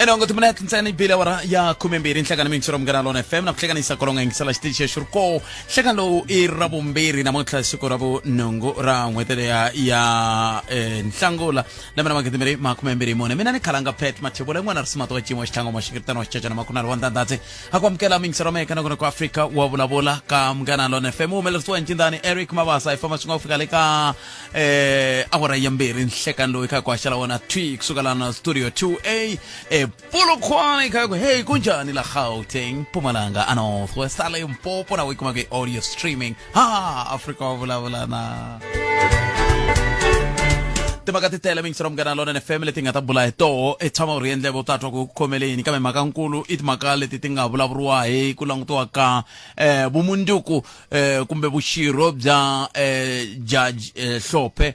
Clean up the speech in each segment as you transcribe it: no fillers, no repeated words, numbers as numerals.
Enongo timinete ntsena yi bile awara ya 12 nhlekani mintshiro munghana lona FM na ku hlekanisa kolonga yingisela xitichi xi ri koo. Nhlekani lowu i ra vumbirhi namuntlha, siku ra vunhungu ra n'hweti leya ya Nhlangula lembe ra 2024. Mina ni khalanga Pat Mathebula, yin'wana risimato wa cimo wa xitlhango maxingiritano wa xicacana makhunalo wa ndandadzi a ku amukela miyingiselo meka nakona ku Afrika wa vulavula ka Munghana Lona FM, wu humelerisiwa hi ncindani Eric Mabasa. Hi famba swin'we ku fika le ka awara ya mbirhi nhlekani loyi kha ku haxela wona twi kusuka lana studio 2A ePolokwane, kha ku hey, kunjani la Gauteng, Mpumalanga, a North West, a Limpopo, na u yi kuma ku audio streaming. Ha Afrika wa vulavula na timhaka ti tele mingisero Munghana Lonene FM leti nga ta bula hi toho. I tshama u ri endleve, u ta twa ku khomeleni, kambe mhaka nkulu i timhaka leti ti nga vulavuriwa hi ku langutiwa ka vumundzuku kumbe vuxirho bya judge Hlophe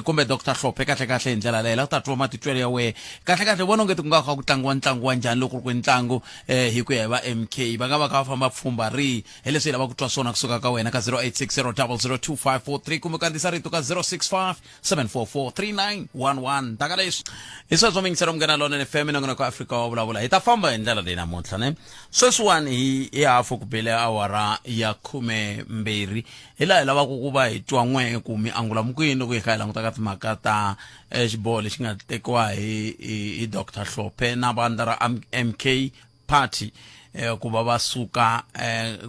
kumbe Dr Hlophe. Kahle kahle hi ndlela leyo la ku ta twa matitwelo ya wehe. Kahle kahle vona onge ti ku nga kha ku tlangiwa ntlangu wa njhani loko ku ri ku ntlangu hi ku ya hi va MK va nga va kha va famba pfhumba rihi? Hi leswi hi lavaka ku twa swona kusuka ka wena ka 0860 002543 kumbe kandziyisa rito ka 065 744 3911. Taka leswi hi sweswo mingiselo Munghana Lonene FM nongonoko Afrika wa vulavula. Hi ta famba hi ndlela leyi namuntlha ne. Sweswiwani hi hafu ku bile awara ya 12, hi laha hi lavaka ku va hi twa n'we ku mi angula mi kwini loko hi kha hi languta ka timhaka ta xiboho lexi nga tekiwa hi Dr Hlophe na vandla ra MK Party ku va va suka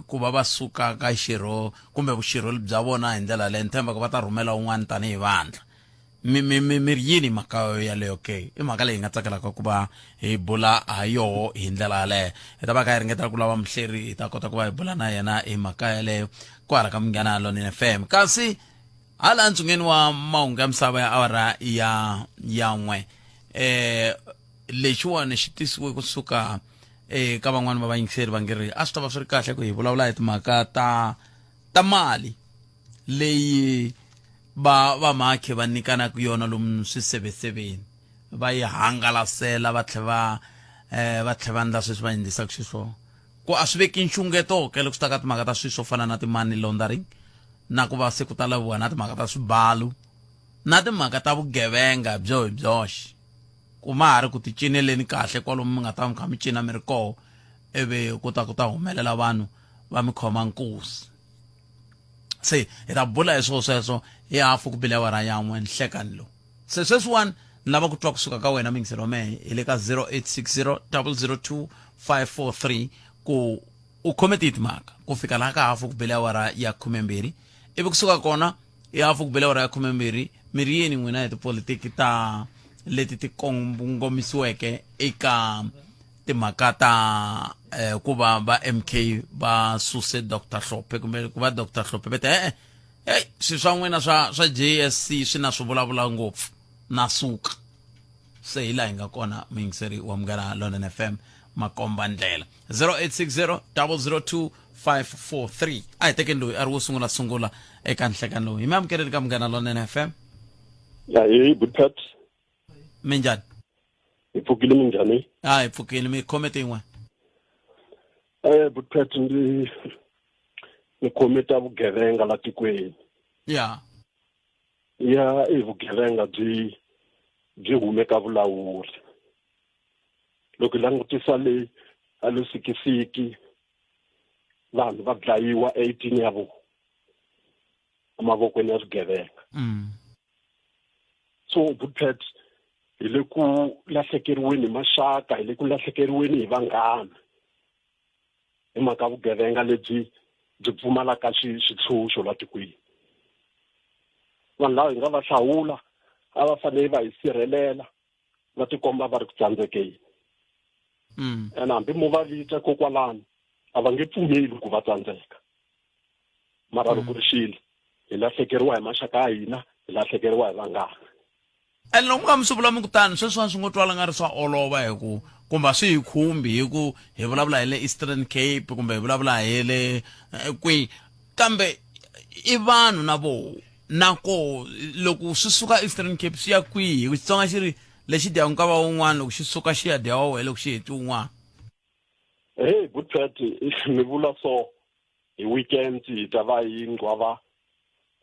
ku va va suka ka xirho kumbe vuxirho bya vona hi ndlela leyi. Ni tshemba ku va ta rhumela un'wana tanihi vandla. Mi mi mi mi ri yini mhaka yaleyo ke? I mhaka leyi hi nga tsakelaka ku va hi bula ha yoho hi ndlela yaleyo. Hi ta va kha hi ringetela ku lava muhleri, hi ta kota ku va hi bula na yena hi mhaka yaleyo kwala ka Munghana Lonene FM. Kasi hala ntsungeni wa mahungu ya misava ya awara ya 1, lexiwani xi tisiwe kusuka eka van'wani va vayingiseri va nge ri a swi ta va swi ri kahle ku hi vulavula hi timhaka ta mali leyi va vamakhi va nyikanaka yona lomu swiseveseveni, va yi hangalasela, va tlhe va va tlhe va endla sweswi va endlisaka xiswona, ku a swi veki nxungeto ke loko swi ta ka timhaka ta swilo swo fana na ti-money laundering, na ku va se ku ta laviwa na timhaka ta swibalo na timhaka ta vugevenga byo hi byoxe, ku ma ha ri ku ti cineleni kahle kwalomu mi nga ta mi kha mi cina mi ri koho, ivi ku ta humelela vanhu va mi khoma nkuzi. Se hi ta bula hi swilo sweswo hi hafu ku bile awara ya 1 nhlekani lowu. Se sweswiwani ni lava ku twa kusuka ka wena mingiselo wa mehe hi le ka 0860 002 543 ku u khome tihi timhaka ku fika laha ka hafu ku bile awara ya 12, ivi kusuka kona hi hafu ku bile awara ya 12, mi ri yini n'wina hi tipolitiki ta leti ti kongomisiweke eka timhaka ta ku va va MK va suse Dr Hlophe, kumbe ku va Dr Hlophe vete e-e, hey, swilo swa n'wina swa JSC swi na swi vulavula ngopfu, na suka. Se hi laha hi nga kona muyingiseri wa Munghana London FM, makomba ndlela 0860 002 543. A hi tekeni loyi a ri wo sungula sungula eka nhlekani lowu. Hi mi amukeleni ka Munghana London FM. Ya, hey, good Pat. Minjhani? Hi pfukile, minjhani? A hi pfukile. Mi khome tin'we? Good Pat, ndi ni khome ta vugevenga la tikweni. Ya, i vugevenga byi hume ka vulawuri. Loko hi langutisa le a Lusikisiki, vanhu va dlayiwa 18 ya vona emavokweni ya swigevenga. So good Pat, hi le ku lahlekeriweni hi maxaka, hi le ku lahlekeriweni hi vanghana hi mhaka vugevenga lebyi byi pfumalaka xitshunxo la tikweni. Vanhu lava hi nga va hlawula a va fanele va hi sirhelela, va tikomba va ri ku tsandzekeni. Ene hambi mo va vita kokwalano, a va nge pfumeli ku va tsandzeka. Mara loko ri xile, hi lahlekeriwa hi maxaka ya hina, hi lahlekeriwa hi vanghana. Ene loko mi nga mi swi vula mi ku tani sweswiwani, swi ngo twala nga ri swa olova, hi ku kumbe a swi hi khumbi, hi ku hi vulavula hi le Eastern Cape kumbe hi vulavula hi le kwihi, kambe i vanhu na voho. Na koho loko swi suka Eastern Cape swi ya kwihi, hi ku Xitsonga xi ri lexi dyaka nkava wun'wana loko xi suka xi ya dya wa wehe loko xi heti wun'wana. Hey, good Pat, mi vula so, hi weekend hi ta va hi ngcwava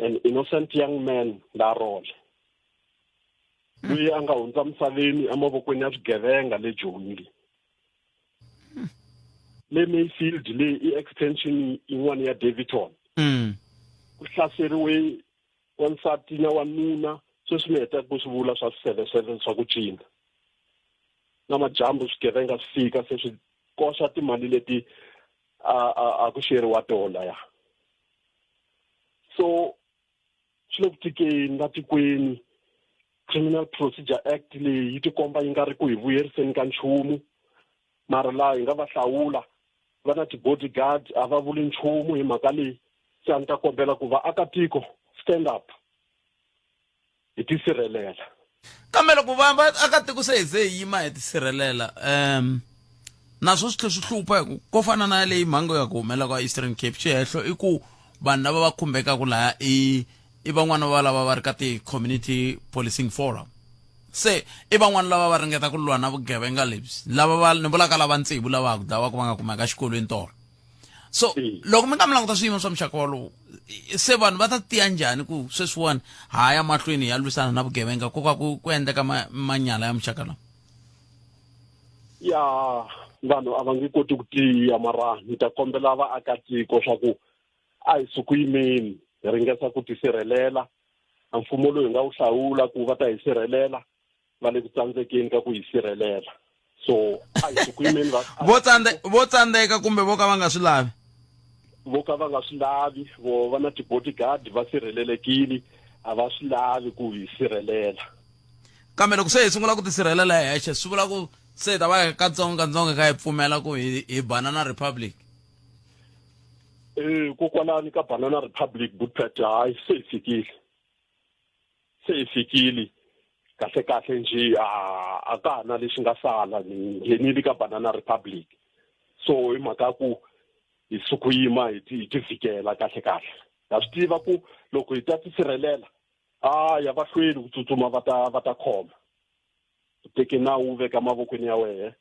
an innocent young man la role. Loyi a nga hundza misaveni emavokweni ya swigevenga le Joni le. Le Mayfield le i extension yin'wana ya Daveyton. Ku hlaseriwe wansati na wanuna sweswi mi hetaka ku swi vula swa swiseveseve swa ku cina. Na madyambu swigevenga swi fika se swi koxa timali leti a ku xeriwa toho laya. So swi le ku tikeni la tikweni Criminal Procedure Act leyi yi tikomba yi nga ri ku hi vuyeriseni ka nchumu mara laha hi nga va hlawula va na ti-bodyguard a va vuli nchumu hi mhaka leyi se a ni ta kombela ku vaakatiko stand up hi tisirhelela. Kambe loko va vaakatiko se hi ze hi yima hi tisirhelela um naswo swi tlhe swi hlupha hi ku ko fana na leyi mhangu ya ku humelela ka Eastern Cape xihehlo i ku vanhu lava va khumbekaka laya i i van'wana va lava va ri ka ti-community policing forum se i van'wana lava va ringeta ku lwa na vugevenga lebyi lava va ni vulaka lava ntsevu lava ha ku dlawaka va nga kumeka exikolweni tolo so loko mi nga mi languta swiyimo swa muxaka wolowo se vanhu va ta tiya njhani ku sweswiwani ha ya mahlweni ya lwisana na vugevenga ko ka ku endleka manyala ya muxaka lawa? Ya vanhu a va nge koti ku tiya mara ni ta kombela vaakatiko swa ku a hi suku yimeni hi ringesa ku tisirhelela a mfumo lowu hi nga wu hlawula ku va ta hi sirhelela va le ku tsandzekeni ka ku hi sirhelela so a hi suku yimeni va vo tsandze vo tsandzeka kumbe vo ka va nga swi lavi vo ka va nga swi lavi vo va na ti-bodyguard va sirhelelekile a va swi lavi ku hi sirhelela. Kambe loko se hi sungula ku tisirhelela hi hexe swi vula ku se hi ta va katsongo katsongo kha hi pfumela ku hi hi banana republic. Eh kokwalani ka banana republic Boetpet hayi se hi fikile se hi fikile kahle kahle nje a a ka ha na lexi nga sala ni nghenile ka banana republic so hi mhaka ku hi suku yima hi ti hi ti vhikela kahle kahle ha swi tiva ku loko hi ta tisirhelela a ya va hlweli ku tsutsuma va ta va ta khoma u teke nawu wu veka mavokweni ya wehe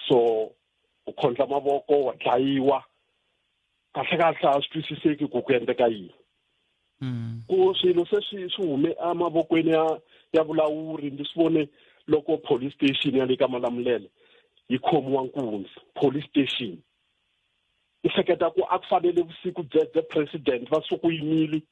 so u khondla mavoko wa dlayiwa kahle kahle a swi twisiseki ku ku endleka yini ku swilo se swi swi hume emavokweni ya ya vulawuri ndzi swi vone loko police station ya le ka Malamulele yi khomiwa nkunzi police station ni hleketa ku a ku fanele vusiku byebye president va suku yimile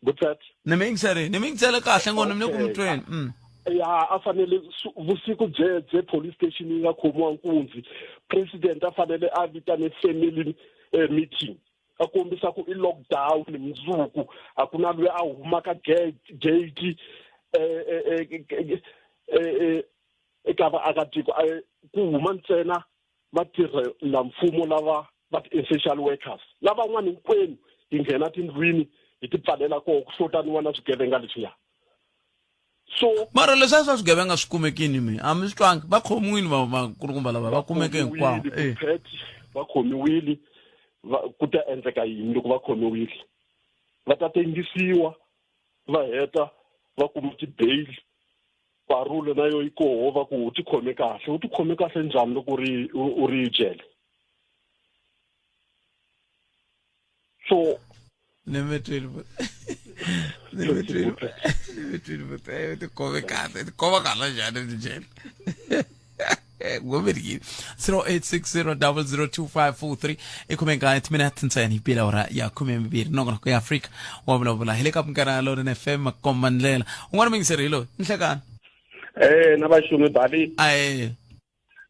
Butset ni mi yingiseri ni mi yingisele kahle ngo ni mi le ku mi tweni mm. Ya a fanele vusiku byebye police station yi nga khomiwa nkunzi president a fanele a vitane family eh, meeting a kombisa ku i lockdown mundzuku a ku na loyi a humaka gate eh, eh, eh, eka vaakatiko ku huma ntsena vatirhela mfumo lava va ti-essential workers lavan'wana hinkwenu hi nghena tindlwini hi ti pfalela koho ku hlotaniwa na swigevenga leswiya so mara leswiya swa swigevenga swi kumekini mi a mi swi twangi va khomiwini vakulukumba lava va kumeke hinkwavo eh. Va khomiwile ku ta endleka yini loko va khomiwile va ta tengisiwa va heta va kuma ti-bail parole na yo yi koho va ku u tikhome kahle u tikhome kahle njhani loko u ri u ri jele so ni mi twile ni mi twile ni mi twile u tikhome kahle tikhoma kahle njhani tijele ngomerikile 0860002543 i khume nkaye timinete ntsena yi pila ora ya 12 nongonoko ya Afrika wa vulavula hi le ka Munghana Lonene FM makomba ndlela un'wana mingiseri hi loyi nhlekani Eh na vaxumi bali ae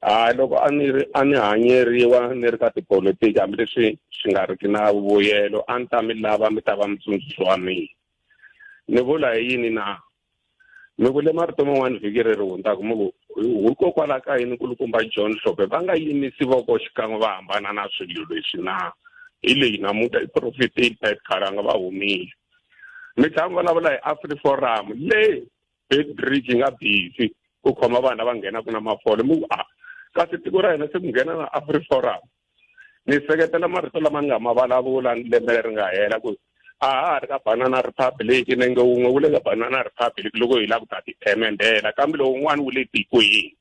hayi loko a ni ri a ni hanyeriwa ni ri ka tipolitiki hambileswi swi nga riki na vuyelo a ni ta mi lava mi ta va mutsundzuxi wa mina ni vula hi yini na Mi vule marito man'wana vhiki leri hundzaka mi ku hikokwalaho ka yini nkulukumba John Hlophe va nga yimisi voko xikan'we va hambana na swilo leswi na? Hi leyi namuntlha i profitile Pat Kharanga va humile. Mi tlhela mi vulavula hi AfriForum le Beitbridge yi nga busy ku khoma vanhu lava nghenaka na mafole mi ku a kasi tiko ra hina se ku nghena na AfriForum. Ni seketela marito lama ni nga ma vulavula lembe leri nga hela ku a ha ha ri ka Banana Republic nenge wun'we wu le ka Banana Republic loko hi lava ku ta tithemendela kambe lowun'wana wu le tikweni.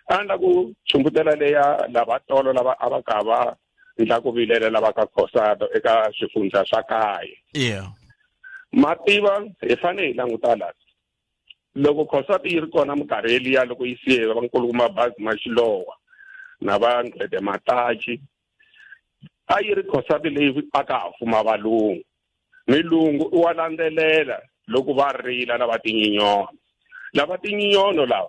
A ni la ku chumbutela leya lava tolo lava a va ka va ndla ku vilela lava ka Cosado eka swifundza swa kaye. Yeah. Mativa hi fanele hi languta la loko Cosatu yi ri kona minkarhi yeliya loko yi siye vankulukumba Bazi Maxilowa na va Ngqede Matachi a yi ri Cosatu leyi a ka ha fuma valungu milungu i wa landzelela loko va rila lava tinyinyono lava tinyinyono lava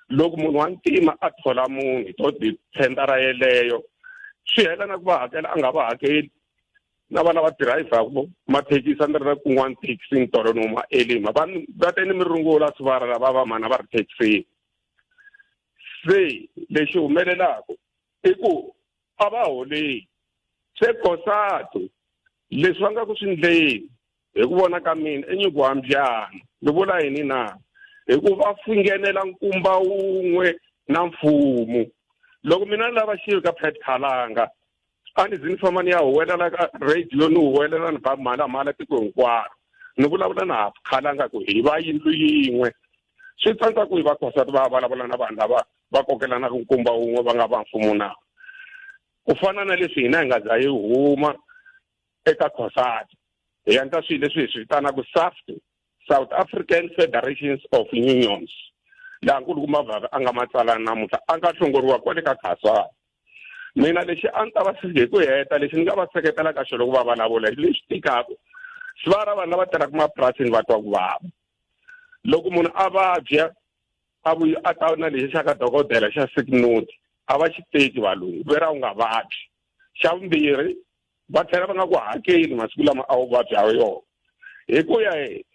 loko munhu wa ntima a thola munhu hi to thendara yeleyo swi hela na ku va hakela a nga va hakeli na vana va dirayivhaku mathekisi a ni ri na kun'wana thekisini tolo ni huma elima va va te ni mirungula sivara lava va mana va ri thekisini se lexi humelelaka i ku a va holeli se Cosatu leswi va nga ku swi ndleni hi ku vona ka mina i nyuku wa mbyana ni vula yini na hikuva fingenela nkumba wun'we na mfumo loko mina ni lava xilo ka Pat Khalanga a ni zi ni famba ni ya huwelela ka radio ni huwelela ni ba mhalamhala tiko hinkwaro ni vulavula na hafu Khalanga ku hi va yindlu yin'we swi tsandza ku hi va Cosatu va vulavula na vanhu lava va kokelanaka nkumba wun'we va nga va mfumo na ku fana na leswi hina hi nga za yi huma eka Cosatu hi endla swilo leswi hi swi vitanaka SAFTU South African Federations of Unions laha nkulukumba Vavi a nga matsala namuntlha a nga hlongoriwa kwale ka Cosatu mina lexi a ni ta va hi ku heta lexi ni nga va seketelaka xona loko va vulavula hi lexi tikaka swi va ra vanhu lava tirhaka mapurasini va twa ku vava loko munhu a vabya a vuyi a ta na lexi xa ka dokodela xa sick note a va xi teki valungu ve ra u nga vabyi xa vumbirhi va tlhela va nga ku hakeli masiku lama a wu vabya ha yona hi ku ya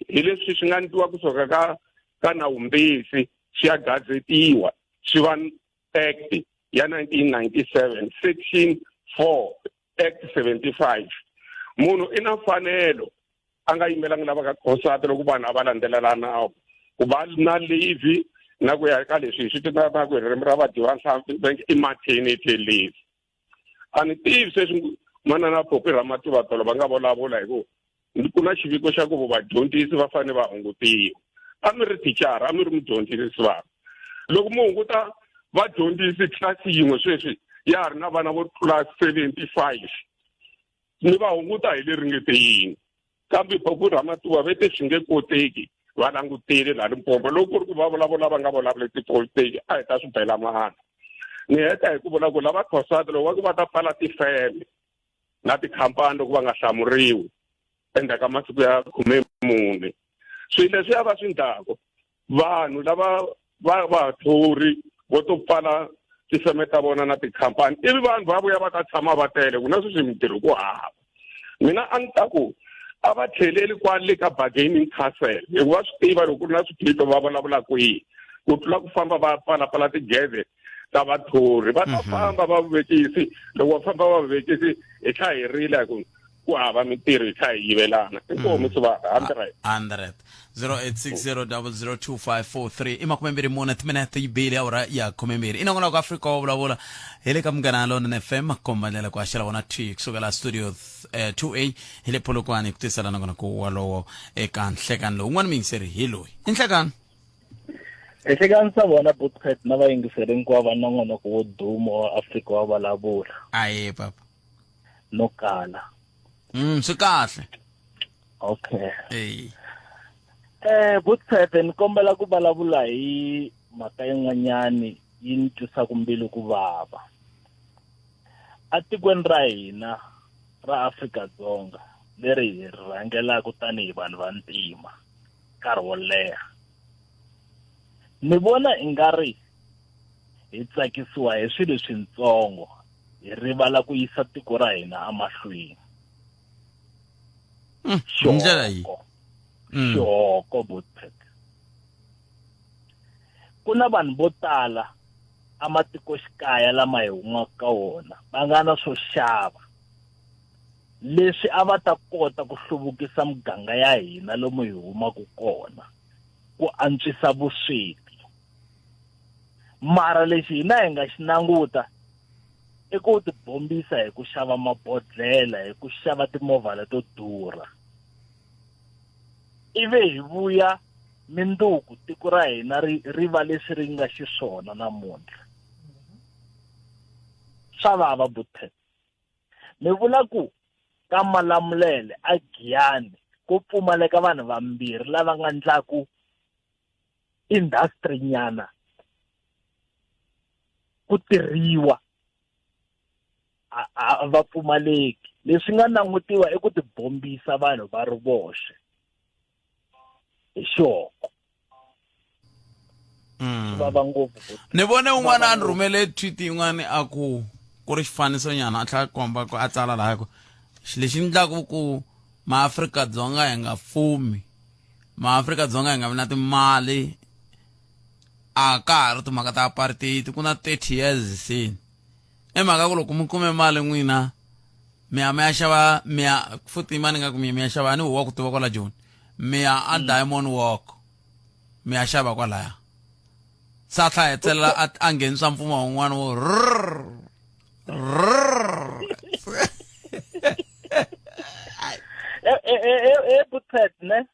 hi leswi swi nga ndliwa kusuka ka ka nawumbisi swi ya gazetiwa swi va act ya 1997 section 4 act 75 munhu i na mfanelo a nga yimelangi lava ka Cosatu loko vanhu a va landzelela nawu ku va na leave na ku ya ka leswi hi swi vitanaka hi ririmi ra vadyi va nhlampfi va nge i maternity leave a ni tivi sweswi manana Phophi Ramatuva tolo va nga vulavula hi ku ku na xiviko xa ku vadyondzisi va fanele va hungutiwa a mi ri thicara a mi ri mudyondzisi vanhu loko mi hunguta vadyondzisi tlilasi yin'we sweswi ya ha ri na vana vo tlula 75 ni va hunguta hi le ringete yini kambe Phophi Ramatuva ve te swi nge koteki va langutile laha Limpopo loko ku ri ku va vulavula va nga vulavuli tipolitiki a hi ta swi bela mano ni heta hi ku vula ku lava Cosatu loko va ku va ta pfala tifeme na tikhampani loko va nga hlamuriwi endzhaku ka masiku ya 14 swilo leswiya va swi ndlaku vanhu lava va vathori vo to pfala tifeme ta vona na tikhampani ivi vanhu va vuya va ta tshama va tele ku na sweswi mintirho ku hava mina a ni ta ku a va tlheleli kwale ka bargaining castle hikuva swi tiva loko ku ri na swiphiqo va vulavula kwihi ku tlula ku famba va pfalapfala tigede ta vathori va ta famba va vuvekisi loko va famba va vuvekisi hi tlha hi rila hi ku ku hava mintirho hi tlha hi yivelana inkomu swi va 100 100 0860002543 i 24 timinete yi bile awara ya 12 i nongonoko Afrika wa vulavula hi le ka Munghana Lonene FM komba ndlela ku haxela wona thwi kusukela studio 2A hi le Polokwane ku tisela nongonoko wolowo eka nhlekani lowu un'wana muyingiseri hi loyi i nhlekani Ehlekani sa vona Bootcat na vayingiseri hinkwavo va nongonoko wo duma wa Afrika wa vulavula. Aye papa. No kala. Swi kahle. Okay. Ey. Bootcat ni kombela ku vulavula hi mhaka yin'wanyani yi ni twisaka mbilu ku vava. Atikweni ra hina ra Afrika-Dzonga leri hi rhangelaka tanihi vanhu va ntima nkarhi wo leha ni vona ingari hi tsakisiwa hi swilo swintsongo hi rivala ku yisa tiko ra hina emahlweni. Hi ndlela yi. Xihoko Bootpet. Ku na vanhu vo tala ematikoxikaya lama hi humaka ka wona va nga na swo xava leswi a va ta kota ku hluvukisa muganga ya hina lomu hi humaka kona ku antswisa vusweti. Mara lexi hina hi nga xi languta i ku tibombisa hi ku xava mabodlhela hi ku xava timovha leto durha ivi hi vuya minduku tiko ra hina ri ri va leswi ri nga xiswona namuntlha swa vava Bootpet mi vula ku ka Malamulele a Giyani Ku pfumaleka vanhu vambirhi lava nga ndlaku industry nyana ku tirhiwa a va pfumaleki leswi nga langutiwa i ku tibombisa vanhu va ri voxe hi xoko mm. vava ngopfu ni vone un'wana a ni rhumele tweet yin'wana a ku ku ri xifaniso nyana a tlhela komba ku a tsala laha ku xilo lexi endlaku ku maAfrika-Dzonga hi nga fumi maAfrika-Dzonga hi nga vi na timali a ka ha ri timhaka ta apartheid ku na 30 years se i mhaka ku loko mi kume mali n'wina mi ya mi ya xava mi ya futhi mani nga ku mi ya mi ya xava a ni wa ku tiva kwala joni mi ya a mm. diamond walk mi ya xava kwalaya sa tlha hetelela a nghenisa mpfuma wun'wana wo rrr rrr e e e e butpet ne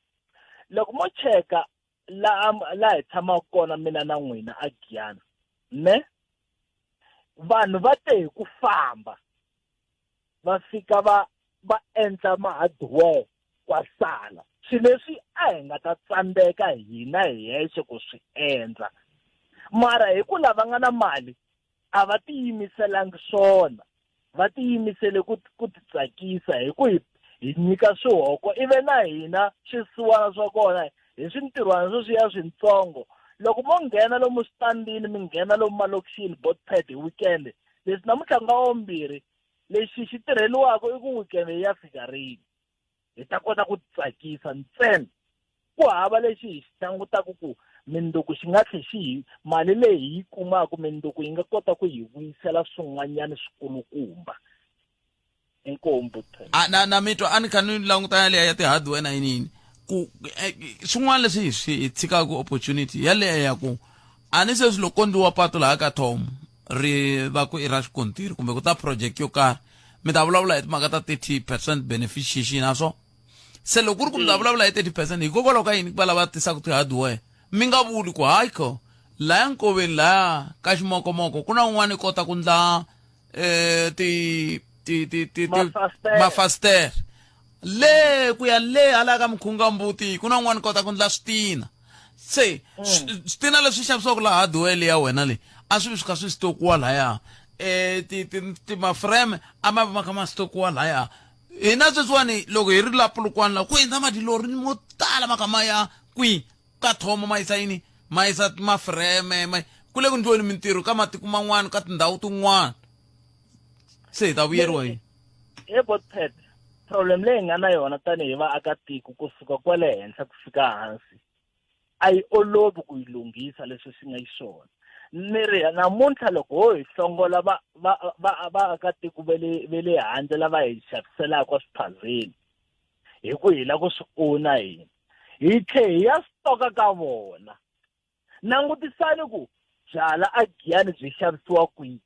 loko mo cheka la la hi tshamaka kona mina na n'wina a Giyani ne vanhu va te hi ku famba va fika va va endla ma-hardware kwasala swilo leswi a hi nga ta tsandzeka hina hi hexe ku swi endla mara hi ku lava nga na mali a va tiyimiselangi swona va tiyimisele ku ku titsakisa hi ku hi hi nyika swihoko ive na hina swisiwana swa kona hi swintirhwana sweswiya swintsongo loko mo nghena lomu switandini mi nghena lomu malokixini botpad hi weekend leswi namuntlha nga wombirhi lexi xi tirheliwaka i ku weekend yi ya fika rini hi ta kota ku titsakisa ntsena ku hava lexi hi xi langutaka ku minduku xi nga tlhe xi hi mali leyi hi yi kumaka minduku yi nga kota ku hi vuyisela swin'wanyana swikulukumba inkomu a na na mitwa a ni kha ni languta yaleya ya ti-hardware na yiniyini ku eh, swin'wana leswi hi swi hi tshikaka opportunity yaleya ya ku a ni sweswi loko ko ndliwa patu laha ka tom ri va ku i ra xikontiri kumbe ku ta project yo karhi mi ta vulavula hi timhaka ta 30 percent beneficiation na swo se loko ku ri ku mi ta mm. vulavula hi 30 percent hikokwalaho ka yini va lava tisaka ti-hardware mi nga vuli ku hayi kho laya nkoveni laya ka ximokomoko ku na un'wana i kota ku ndla um ti ti ti ti mafastere le ku ya le hala ka mukhungambuti ku na un'wana kota ku ndla switina se mm. switina leswi xavisiwaka laha hardware leya wena leyi a swi vi swi kha swi stokiwa laya um ti ti timaframe a ma vi ma kha ma stokiwa laya hina sweswiwani loko hi ri la pulukwani la ku endla madilori mo tala ma kha ma ya kwihi ka thomo ma yisa yini ma yisa mafreme ma ku le ku ndliweni mintirho ka matiko man'wana ka tindhawu tin'wana se hi ta vuyeriwa yini he botpet problem leyi nga na yona tanihi vaakatiko kusuka kwale henhla ku fika hansi a yi olovi ku yi lunghisa leswi swi nga xiswona ni ri namuntlha loko ho hi hlongola va va va vaakatiko va le va le handle lava hi xaviselaka swiphazeni hi ku hi lava ku swi owna hina hi tlhe hi ya stoka ka vona langutisani ku byala a giyani byi xavisiwa kwihi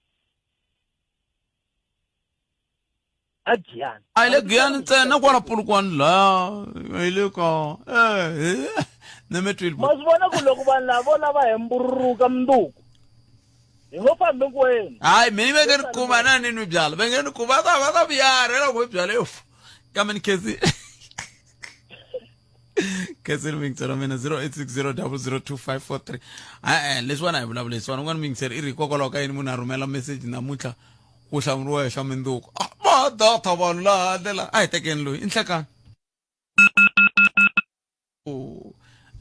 a giyani a hi le giyani ntsena kwala pulukwani laya hi le ka eh ni mi twile ma swi vona ku loko vanhu lavo lava hembururuka mundzuku hi ngo fambi hinkwenu hayi mina va nge ni kuma na ni nwi byala va nge ni kuma va ta va ta vuyarhela ku byala yo kambe ni khezi khenseni muyingiseri wa mina 0860002543 e-e leswiwani a hi vulavula hi swona un'wana muyingiseri i ri hikokwalaho ka yini munhu a rhumela meseji namuntlha ku hlamuriwa hi swa mindzuku ah, va data vanhu laha handle la a hi tekeni loyi i nhlekani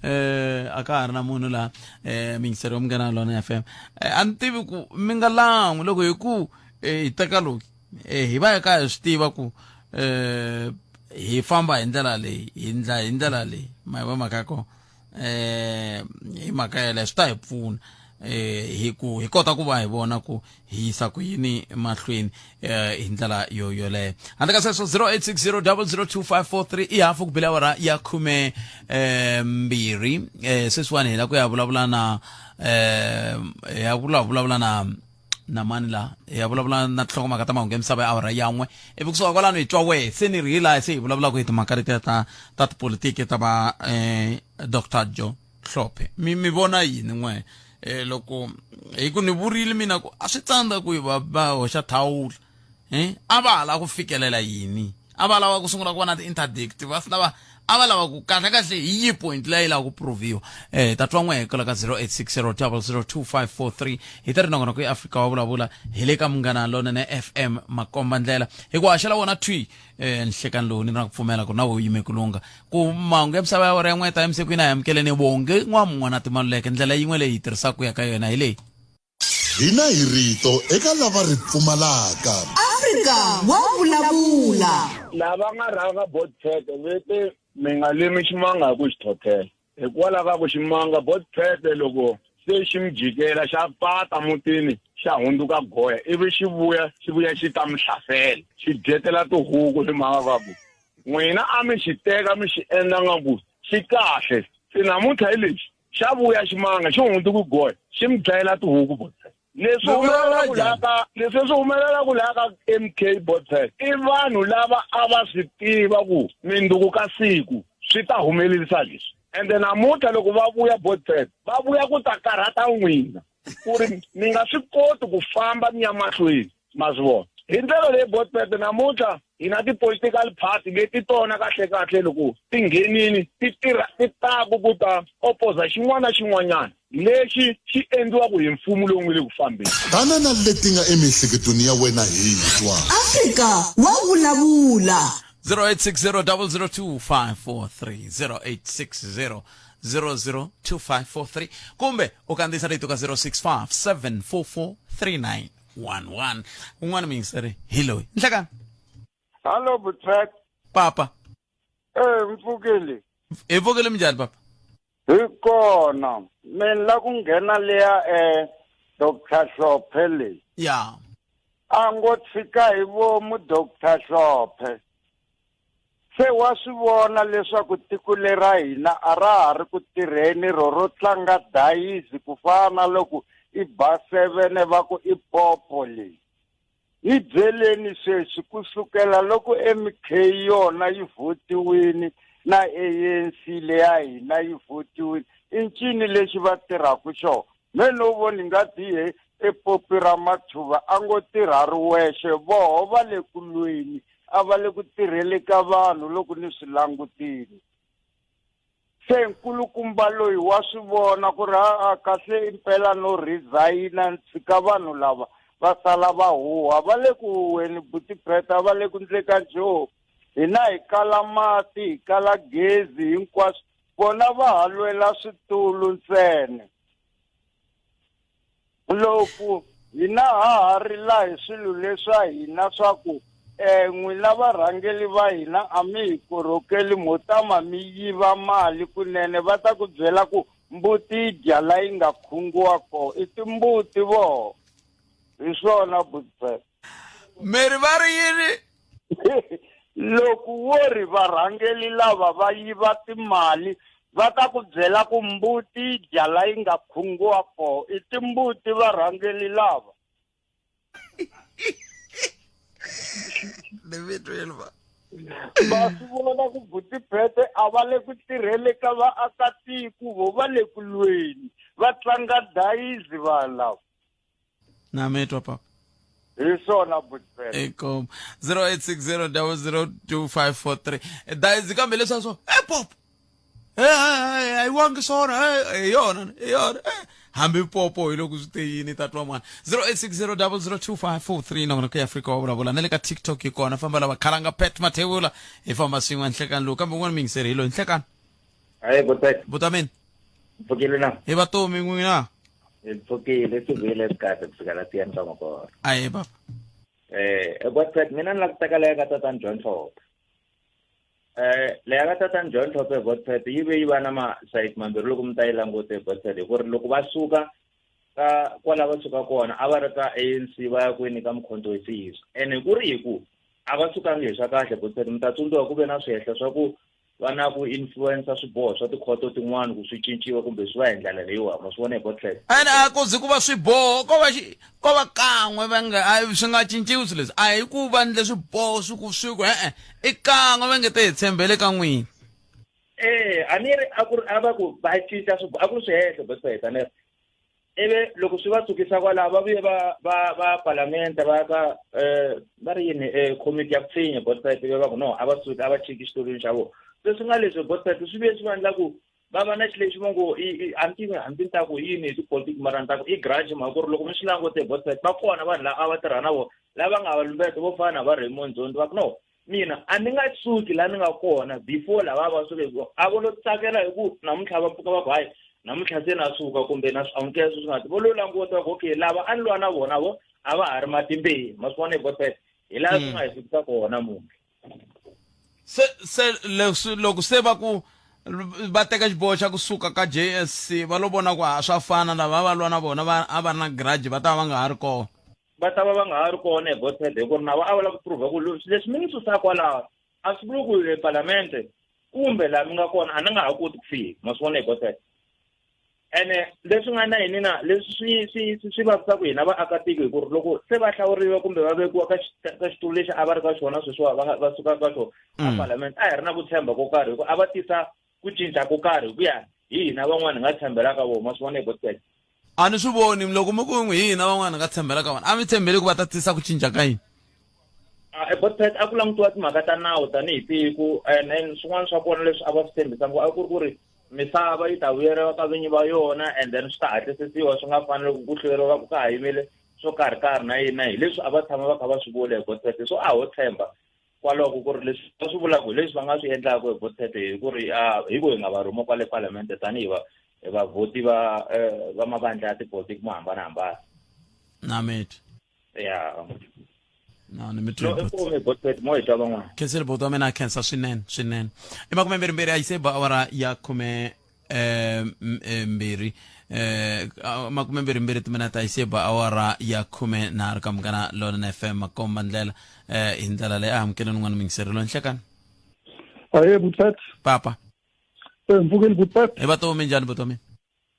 eh a ka ha ri na munhu laha eh muyingiseri wa munghana lona FM eh, a ni tivi ku mi nga lan'wi loko hi ku eh, hi teka loyi eh, hi va hi ka hi swi tiva ku eh hi famba hi ndlela leyi hi ndla hi ndlela leyi ma yi va mhaka ya kona eh hi mhaka yeleyo swi ta hi pfuna eh hi ku hi kota ku va hi vona ku hi yisa ku yini mahlweni eh hi ndlela yo yoleyo handle ka sweswo 0860002543 i hafu ku bile awara ya khume eh mbirhi eh sweswiwani hi la ku ya vulavula na eh ya vulavula na na mani la hi ya vulavula na tinhlokomhaka ta mahungu ya misava ya awara yan'we ivi kusuka kwalano hi twa wehe se ni ri hi laha se hi vulavulaka hi timhaka letiya ta ta tipolitiki ta va eh, dr joe hlophe mi mi vona yini n'we eh, loko hi ku ni vurile mina ku a swi tsandza ku va va hoxa thawula eh a va ha lava ku fikelela yini a va lava ku sungula ku va na ti-interdict va va A va lava ku kahle kahle hi yi point leyi yi lava ku proviwa. Tatwa n'we kwala ka 0860 002543 hi ta ri nongonoko ya Afrika wa vulavula hi le ka Munghana Lonene FM makomba ndlela hi ku haxela wona thwi nhlekani lowu ni na ku pfumela ku na wo yime ku lungha ku mahungu ya misava ya wora ya n'we ta emisikwini a hi amukeleni vonge n'wamun'wana timaluleke ndlela yin'we leyi hi tirhisaka ku ya ka yona hi leyi. Hina hi rito eka lava ri pfumalaka. Afrika wa vulavula. Lava nga rhanga Botpete ve te, Mi nga limi ximanga hi ku xi thothela. Hikwalaho ka ku ximanga Botpete loko se xi mi jikela xa pata mutini xa hundzuka goya ivi xi vuya xi vuya xi ta mi hlasela xi dyetela tihuku hi mhaka ka ku n'wina a mi xi teka mi xi endla nga ku xi kahle se namuntlha hi lexi xa vuya ximanga xi hundzuki goya xi mi dlayela tihuku Botpete. Leswi humelelaka laha ka leswi swi humelelaka laha ka MK Botpet i vanhu lava a va swi tiva ku minduku ka siku swi ta humelerisa leswi ende namuntlha loko va vuya Botpet va vuya ku ta karhata n'wina ku ri mi nga swi koti ku famba mi ya mahlweni ma swi vona hi ndlela leyi Botpet namuntlha hi na ti-political party leti tona kahle-kahle loko ti nghenini ti tirha ti taku ku ta opoza xin'wana na xin'wanyana lexi xi endliwaka hi mfumo lowu nga le ku fambeni. Tana na leti nga emiehleketweni ya wena hi twa. Afrika wa vulavula. 0860002543 0860002543 kumbe u kandziyisa rito ka 0657443911 un'wana muyingiseri hi loyi nhlekani. Hallo Butfet. Papa. Eh mpfukile. Hi pfukile minjhani papa? Hi kona. Mina la ku nghena leya eh Dr. Hlophe leyi. Ya. A ngo tshika hi vomu Dr. Hlophe. Se wa swi vona leswaku tiko lera hina a ra ha ri ku tirheni ro ro tlanga dayizi ku fana na loko i ba sevene va ku i popo leyi. Hi byeleni sweswi, ku sukela loko MK yona yi vhotiwini na ANC leya hina yi vhotiwini, i ncini lexi va tirhaka xona? Me no voni nga ti he e popi ra mathuva a ngo tirha ri wexe, voho va le ku lweni, a va le ku tirheli ka vanhu loko ni swi langutile. Se nkulukumba loyi wa swi vona ku ri a kahle impela no resign-a ni tshika vanhu lava va sala va huha. Va le ku huheni buti Peta, va le ku ndle ka nchumu. Hina hi kala mati, hi kala gezi hinkwaswo, vona va ha lwela switulu ntsena. Loko hina ha ha rila hi swilo leswa hina swa ku eh n'wina varhangeli va hina a mi hi korhokeli mo tama mi yiva mali kunene va ta ku byela ku mbuti yi dya la yi nga khungiwa kona i timbuti voho hi swona butbet Mary va ri yini? Loko wo ri varhangeli lava va yiva timali va ta ku byela ku mbuti yi dya la yi nga khungiwa koho i timbuti varhangeli lava. Ni mi twile va. Va swi vona ku buti Phete a va le ku tirhele ka vaakatiko vo va le ku lweni va tlanga dayizi vanhu lava. Na mi twa papa. Hi swona buti. Inkomu 0860002543 dayizi kambe leswa swo e popo a yi wangi swona hi yona hi yona hambi popo hi loko swi te yini tatwa mwana 0860002543 nongonoko ya Afrika wa vulavula na le ka TikTok yi kona famba lava khalanga Pat Mathebula hi famba swin'we nhlekani lowu kambe un'wana miyingiseri hi loyi nhlekani. Hayi buti. Butameni. Mpfukile na? Hi vatomi n'wina. Hi mpfukile swi vuyile swi kahle ku fika la tiyani ka makona. Aye baba. Eh, Godfred mina ni la ku teka leya ka tatani John Hlophe. Eh, leya ka tatani John Hlophe Godfred yi ve yi va na masayiti mambirhi loko mi ta yi langute Godfred hi ku ri loko va suka ka kwala va suka kona a va ri ka ANC va ya kwini ka Mkhonto weSizwe ene ku ri hi ku a va sukangi hi swa kahle Godfred mi ta tsundzuka ku ve na swihehla swa ku va na ku influencer swiboho swa tikhoto tin'wana ku swi cinciwa kumbe swi va hi ndlela leyiwa ma swi vona hi botlhelo ene a ku zi ku va swiboho ko va xi ko va kan'we va nga a swi nga cinciwi swilo leswi a hi ku va ndle swiboho swi ku swi ku e-e i kan'we va nge te hi tshembele ka n'wina eh a ni ri a ku ri a va ku va cinca swiboho a ku ri swihehlo botlhelo a ni ri ivi loko swi va sukisa kwalaho va vuye va va va palamende va ka um va ri yini um komiti ya ku pfinya botside ivi va ku no a va suki a va chiki xitulwini xa vona. Se swi nga leswi Godfred swi vuye swi va endla ku va va na xilo lexi va ngo i a ni tivi hambi ni ta ku yini hi tipolitiki mara ni ta ku i grudge mhaka ku ri loko mi swi langute Godfred va kona vanhu lava a va tirha na vona lava nga va lumbeta vo fana na va Raymond Zondo va ku no mina a ni nga suki laha ni nga kona before lava va suke a vo lo tsakela hi ku namuntlha va pfuka va ku hayi namuntlha se na suka kumbe na swi amukela sweswi nga ti vo lo languta va ku okay lava a ni lwa na vona vo a va ha ri matimbeni ma swi vona hi Godfred hi laha swi nga hi fikisa kona munhu Se se leswi loko se va ku va teka xiboho xa kusuka ka JSC va lo vona ku a swa fana lava va lwa na vona va a va ri na grudge va ta va va nga ha ri kona. Va ta va va nga ha ri kona hi Godfred hi ku ri na va a va lava ku prove ku leswi mi ni susaka kwalaho a swi vuli ku epalamente kumbe laha mi nga kona a ni nga ha koti ku fika ma swi vona hi Godfred ene leswi nga na yini na leswi swi swi swi vavisaka hina vaakatiko hi ku ri loko se va hlawuriwa kumbe va vekiwa ka ka xitulu lexi a va ri ka xona sweswiwa va va suka ka xona a palamende a hi ri na ku tshemba ko karhi hi ku a va tisa ku cinca ko karhi hi ku ya hi hina van'wana hi nga tshembela ka vona ma swi vona hi Godfred A ni swi voni loko mi ku hi hina van'wana hi nga tshembela ka vona a mi tshembeli ku va ta tisa ku cinca ka yini A Godfred a ku langutiwa timhaka ta nawu tanihi tiko and then swin'wana swa kona leswi a va swi tshembisa ngopfu a ku ri ku ri misava yi ta vuyeriwa ka vinyi va yona and then swi ta hatlisisiwa swi nga fani loko ku hlweriwa ku ka ha yimile swo karhi karhi na yini na hi leswi a va tshama va kha va swi vula hi Godfred so a ho tshemba kwaloko ku ri leswi va swi vulaka hi leswi va nga swi endlaka hi Godfred hi ku ri hi ku hi nga va rhuma kwale palamende tanihi va vavhoti va va mavandla ya tipolitiki mo hambanahambana na mate ya no ni mi twi no i kume Godfred mo hi twa van'wana khensile buti wa mina a khensa swinene swinene i makume mbirhi mbirhi a yi se ba awara ya khume mbirhi makume mbirhi mbirhi timinete a yi se ba awara ya khume nharhu ka munghana lonene fm makomba ndlela hi ndlela leyi a amukeleni un'wana muyingiseri loyi nhlekani Aye Butpet. Papa. Mpfukile Butpet. Hi vatomi njhani vutomi?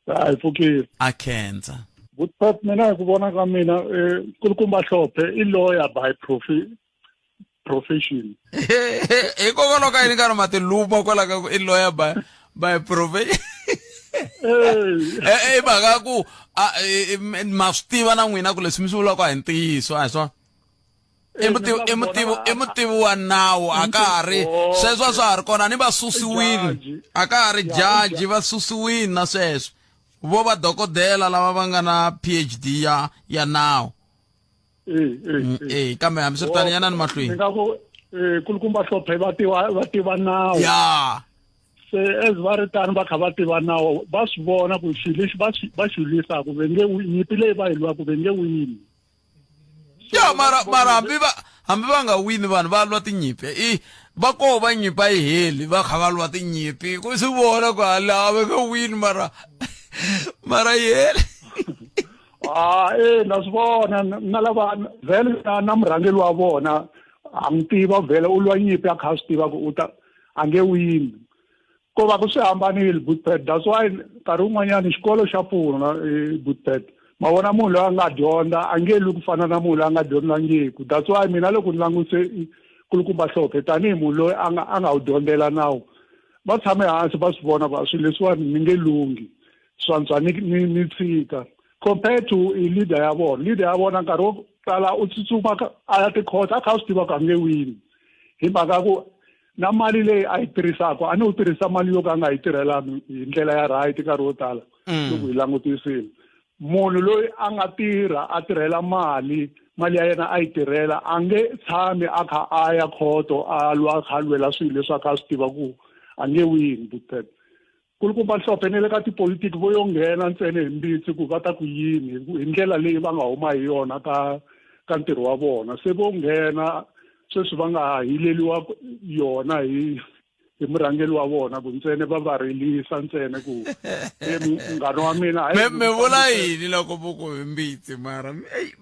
Hayi pfukile. A khensa. Butpet mina hi ku vona ka mina Nkulukumba Hlophe i lawyer by profession. Hikokwalaho ka yini karhi ma tiluma kwala ka ku i lawyer by profession. I mhaka ku ma swi tiva na n'wina ku leswi mi swi vulaka a hi ntiyiso a hi swona? I mutivi i mutivi i mutivi wa nawu a ka ha ri sweswo a swa ha ri kona ni va susiwile a ka ha ri jaji va susiwile na sweswo vo va dokodela lava va nga na PhD ya ya nawu eh kambe hambiswiritano yanani mahlweni ni nga ku kulukumba hlophe va tiva va tiva nawu ya se as va ri tano va kha va tiva nawu va swi vona ku xilo lexi va xi va xi lwisaka ve nge nyimpi leyi va yi lwaka ve nge wini ya mara mara hambi va hambi va nga wini vanhu va lwa tinyimpi i va koho va nyimpi a yi heli va kha va lwa tinyimpi ku swi vona ku hala va nge wini mara mara yi heli ah eh na swi vona na lava vhele na, na murhangeri wa vona a n'wi tiva vhele u lwa nyimpi a kha a swi tiva ku u ta a nge wini ko va ku swi hambanile Bootpad that's why nkarhi wun'wanyana xikolo xa pfuna Bootpad ma vona munhu loyi a nga dyondza a nge lwi ku fana na munhu loyi a nga dyondzangiku that's why mina loko ni langutise kulukumba hlophe tanihi munhu loyi a nga a nga wu dyondzela nawu va tshame hansi va swi vona va swilo leswiwani ni nge lunghi swantswa ni ni ni tshika compared to i leader ya vona leader ya vona nkarhi wo tala u tsutsuma a ya tikhotha a kha a swi tiva ku a nge wini hi mhaka ya ku na mali leyi a yi tirhisaka a ni u tirhisa mali yo ka a nga yi tirhelanga hi ndlela ya right nkarhi wo tala loko hi langutisile munhu loyi a nga tirha a tirhela mali mali ya yena a yi tirhela a nge tshami a kha a ya khoto a lwa a kha a lwela swilo leswi a kha a swi tiva ku a nge wini Bootpad kulukumba Hlophe ne le ka tipolitiki vo yo nghena ntsena hi mbitsi ku va ta ku yini hi ndlela leyi va nga huma hi yona ka ka ntirho wa vona se vo nghena sweswi va nga ha hileliwa yona hi hi murhangeri wa vona ku ntsena va va rilisa ntsena ku munghana wa mina mi vula yini loko vo ku hi mbitsi mara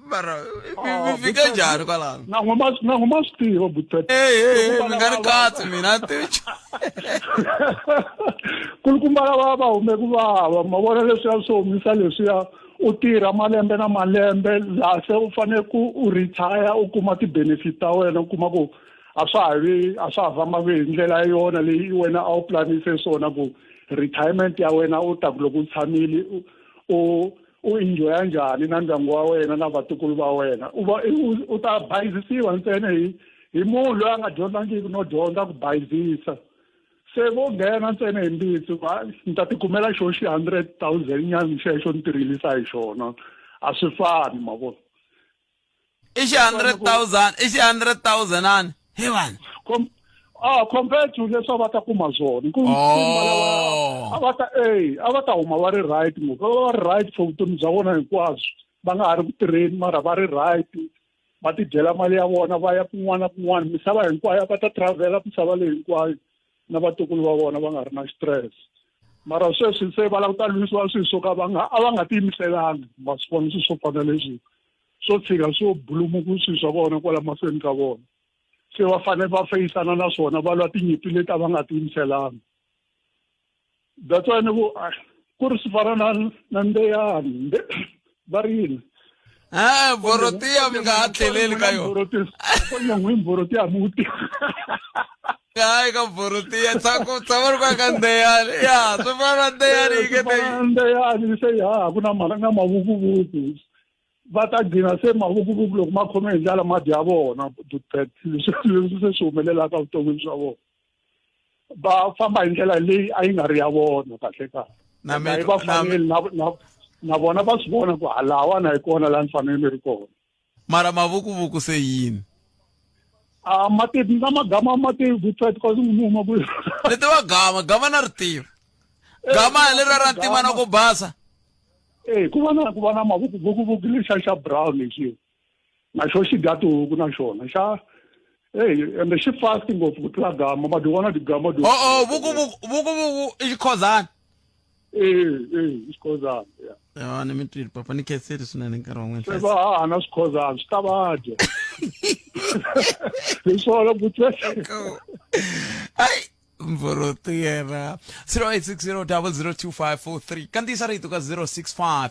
mara mi fike njhani kwalano na n'we ma swi tiva butete mi nga ni katsi mina a tivi kulukumba lava va hume ku vava ma vona leswiya swo humisa leswiya u tirha malembe na malembe laha se u fanele ku u retire u kuma ti-benefit ta wena u kuma ku a swa ha vi a swa ha fambanga hi ndlela ya yona leyi wena a wu planise swona ku retirement ya wena u ta ku loko u tshamile u u enjoya njhani na ndyangu wa wena na vatukulu va wena u va u ta bayizisiwa ntsena hi hi munhu loyi a nga dyondzangiki no dyondza ku bayizisa. Se vo nghena ntsena hi mbitsi va ni ta tikumela xo xi 100,000 nyana xexo ni tirilisa hi xona. A swi fani ma vona. I xi 100,000, i xi 100,000 ani. He vanhu. Com ah compared to leswi a va ta kuma swona ku Oh. a va ta eh a va ta huma va ri right ngopfu va va ri right for vutomi bya vona hinkwabyo va nga ha ri ku tirheni mara va ri right va tidyela mali ya vona va ya kun'wana na kun'wana misava hinkwayo va ta travela misava leyi hinkwayo na vatukulu va vona va nga ri na stress mara sweswi se va lava ku ta lwisiwa swilo swo ka va nga a va nga tiyimiselanga ma swi vona swilo swo fana leswi swo tshika swo bulumuku swilo swa vona kwala mahlweni ka vona se va fanele va feyisana na swona va lwa tinyimpi leti a va nga tiyimiselanga that's why ni ku ku ri swi fana na na ndeyani nde va ri yini Eh, borotiya mi nga ha tlheleli ka yona n'wi borotiya muti hayi ka borotiya tshama tshama ri ka ndeyani ya swi fana na ndeyani yi nge ndeyani se ya ku na na mavukuvuku va ta gcina se mavukuvuku loko ma khome hi ndlala ma dya vona leswi se swi humelelaka vuton'wini bya vona va famba hi ndlela leyi a yi nga ri ya vona kahle kahle Na yi va faneli na vona va swi vona ku halawa hi kona laha ni fanele ni ri kona mara mavukuvuku se yini a mati na magama mati vutset kasi n'wi huma ku ni tiva gama gama na ri tiva gama hi leriya ra ntima na ku basa eh ku va na ku va na mavukuvuku lexa xa brown lexiya na xo xi dya tihuku na xona xa eyi ende xi fast ngopfu ku tlula gama ma di vona tigama di o vukuvuku vukuvuku i xikhozana ee ee i xikhozana ya ya ni mi twile papa ni khensile swinene nkarhi wa n'wina se va haha na swikhozana swi ta va dya hi swona ku ai Mvorotera 0860002543 kandziyisa rito ka 065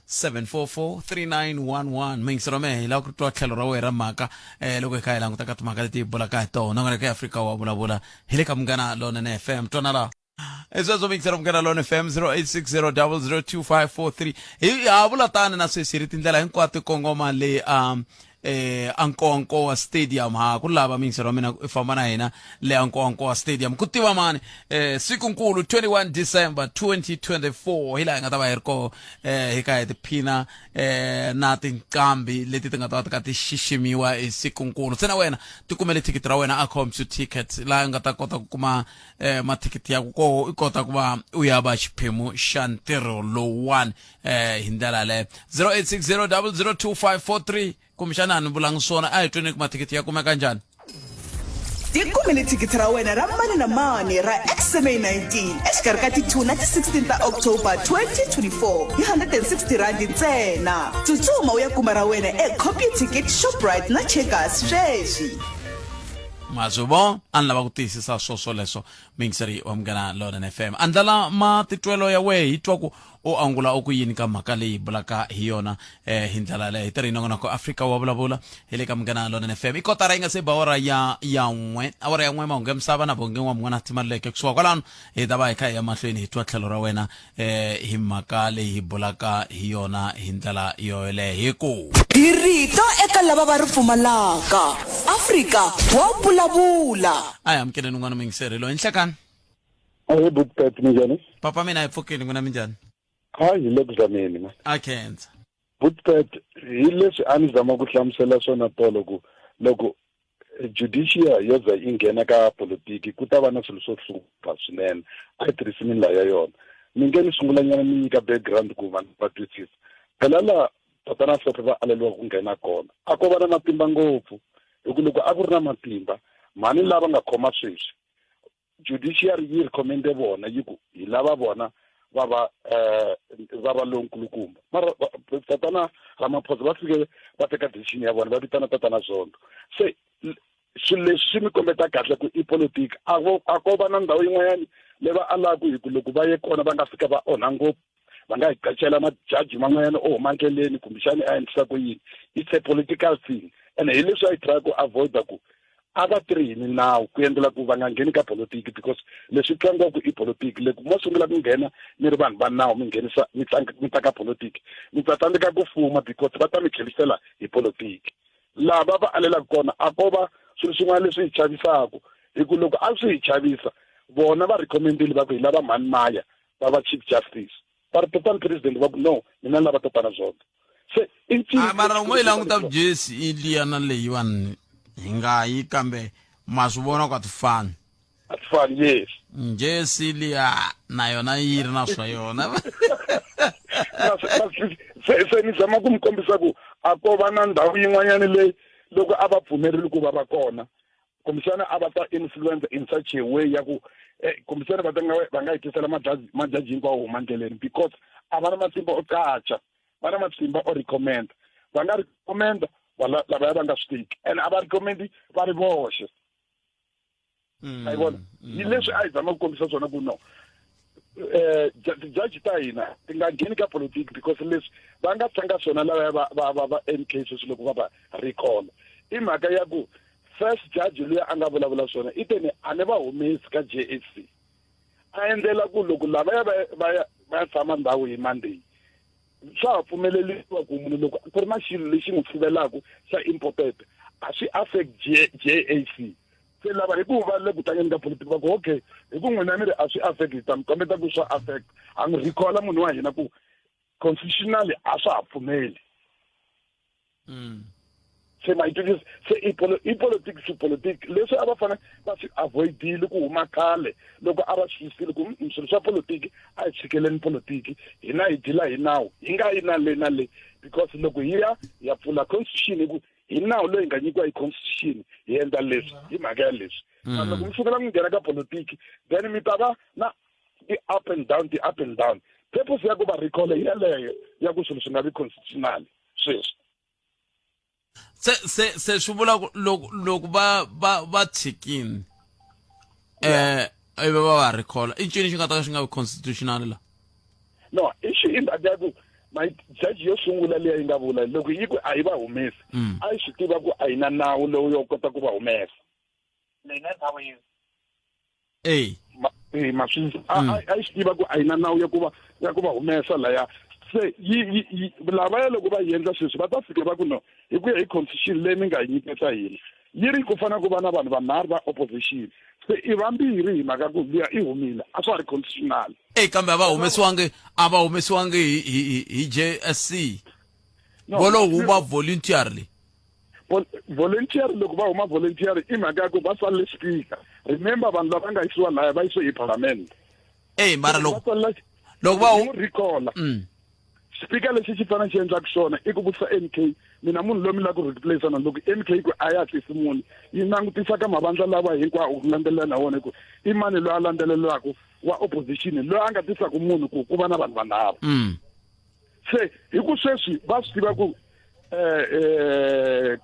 744 3911 mingiselo mehe hi lava ku twa tlhelo ra wena ra mhaka eh, loko hi kha hi languta ka timhaka leti hi bulaka hi tona nga le ka Afrika wa vulavula hi le ka Munghana Lonene FM twana laha hi sweswo mingiselo Munghana Lonene FM 0860002543 hi ha vula tani na sweswi hi ri tindlela hinkwato kongoma le um eh ankoankoa stadium ha ku lava mingiselo wa mina i famba na hina le ankoankoa stadium ku tiva mani eh siku nkulu 21 December 2024 hi laha hi nga ta va hi ri koho eh hi ka hi tiphina eh na tinqambi leti ti nga ta va ti ka ti xiximiwa hi siku nkulu se na wena ti kumele thikithi ra wena a compu ticket laha u nga ta kota ku kuma eh mathikithi ya ku koho i kota ku va u ya va xiphemu xa ntirho lowuwani eh hi ndlela yaleyo 0860002543 kumbexana a ni vulangi swona a hi tweni ku mathikithi ya kumeka njhani Tikumele thikithi ra wena ra mani na mani ra XMA 19 exikarhi ka ti 2 na ti 16 ta October 2024 hi R160 ntsena. Tsutsuma u ya kuma ra wena eComputicket, Shoprite na Checkers sweswi. Ma swi vo a ni lava ku tiyisisa swo swoleswo muyingiseri wa Munghana Lonene FM andlala matitwelo ya wehe hi twa ku u angula u ku yini ka mhaka leyi hi bulaka hi yona eh, hi ndlela yaleyo hi tirhi nongonoko Afrika wa vulavula hi le ka Munghana Lonene FM i kotara yi nga se ba awara ya ya n'we awara ya n'we mahungu ya misava na vonge n'wa mun'wana timaluleke kusuka kwalano hi ta va hi kha hi ya mahlweni hi twa tlhelo ra wena eh, hi mhaka leyi hi bulaka hi yona hi ndlela yoyoleyo hi ku Hi rito eka lava va ri pfumalaka. Afrika wa vulavula. A hi amukeleni un'wana muyingiseri loyi nhlekani Ahee Butkat minjhani? Papa mina hi pfukile n'wina minjhani? Hayi hi le ku zameni ma. A khensa. Butkat hi leswi a ni zama ku hlamusela swona tolo ku loko judiciary yo za yi nghena ka politiki ku ta va na swilo swo hlupha swinene a yi tirhisi milawu ya yona ni nge ni sungulanyana ni nyika background ku vanhu va twisisa phela la tatana Hlophe va aleriwa ku nghena kona a ko va na matimba ngopfu hi ku loko a ku ri na matimba mhani lava nga khoma sweswi judiciary yi recommende vona yi ku hi lava vona va va eh va va lonkulukumba mara tatana Ramaphosa va fike va teka decision ya vona va vitana tatana Zondo se swilo leswi swi mi kombeta kahle ku i politiki a a ko va na ndhawu yin'wanyana leyi va alaku hi ku loko va ye kona va nga fika va onha ngopfu va nga hi qacela majaji man'wanyana o huma ndleleni kumbexani a endlisa ku yini it's a political thing and hi leswi a yi try ku avoida ku a va tirhi hi milawu ku endlela ku va nga ngheni ka politiki because leswi tlangiwaka i politiki loko mo sungula ku nghena mi ri vanhu va nawu mi nghenisa mi tlanga mi ta ka politiki mi ta tsandzeka ku fuma because va ta mi tlherisela hi politiki lava va alelaka kona a ko va swilo swin'wana leswi hi chavisaka hi ku loko a swi hi chavisa Vona va recommendile va ku hi lava mhani Maya va va chief justice. Va ri tatana president va ku no, mina ni lava tatana Zondo. Se i ncini Ah, mara loko mo yi languta jesi i liya na leyiwani hi nga yi kambe ma swi vona ku a ti fani. A ti fani, yes. Jesi liya na yona yi ri na swa yona. Se se ni zama ku mi kombisa ku a ko va na ndhawu yin'wanyana leyi loko a va pfumerile ku va va kona kumbexana a va ta influence in such a way ya ku eh, kumbexana va ta nga va nga yi tisela majaji majaji hinkwawo huma ndleleni because a va na matimba o qacha va na matimba o recommend va nga recommend lavaya va nga swi tiki and a va recommend va ri voxe a yi vona yi leswi a yi zama ku kombisa swona ku no eh judge ta hina ti nga ngheni ka politiki because leswi va nga tlanga swona lavaya va va va va MK sweswi loko va va recall i mhaka ya ku first judge luya a nga vulavula swona i teni a ni va humesi ka JSC a endlela ku loko lavaya va va ya va ya tshama ndhawu hi Monday swa ha pfumeleriwa ku munhu loko ku ri na xilo lexi n'wi sivelaka xa important a swi affect JAC se lava hi ku va le ku tlangeni ka politiki va ku okay hi ku n'wina mi ri a swi affect hi ta mi kombeta ku swa affect ha n'wi recalla munhu wa hina ku constitutionally a swa ha pfumeli Se ma yi twisisa se i i politics to politics leswi a va fanele va swi avoidile ku huma khale loko a va swi twisisile ku swilo swa politiki a hi tshikeleni politiki hina hi dila hi nawu hi nga yi na le na le because loko hi ya hi ya pfula constitution hi ku hi nawu loyi hi nga nyikiwa hi constitution hi endla leswi hi mhaka ya leswi kambe loko mi sukela ku nghena ka politiki then mi ta va na ti-up and down ti-up and down purpose ya ku va recall hi yeleyo ya ku swilo swi nga vi constitutional sweswi se se se swi vula ku loko loko va va va tshikini eh ivi va va recall i ncini xi nga ta ka xi nga vi constitutional la no i xi i mhaka ya ku my judge yo sungula leyi yi nga vula loko yi ku a yi va humesi a yi swi tiva ku a yi na nawu lowu yo kota ku va humesa Ey. Ma, eh, ma swi a mm. a yi swi tiva ku a yi na nawu ya ku va ya ku va humesa laya se yi yi yi lavaya loko va yi endla sweswi va ta fika va ku no hi ku ya hi constitution leyi mi nga yi nyiketa hina yi ri ku fanele ku va na vanhu vanharhu va opposition se i vambirhi hi mhaka ku luya i humile a swa ha ri constitutional eyi kambe a va humesiwangi a va humesiwangi hi hi hi JSC vo lo huma voluntarily Volunteer loko va huma volunteer i mhaka ya ku va salele speaker remember vanhu lava nga yisiwa laya va yisiwe hi parliament eyi mara loko loko va recalla speaker lexi xi fanele xi endlaka xona i ku vutisa M K mina munhu loyi mi lava ku replace na loko M K ku a ya tlisi munhu yi langutisa ka mavandla lawa hinkwawo ku landzelela na wona ku i mani loyi a landzelelaka wa opposition loyi a nga tisaka munhu ku ku va na vanhu vanharhu se hi ku sweswi va swi tiva ku eh eh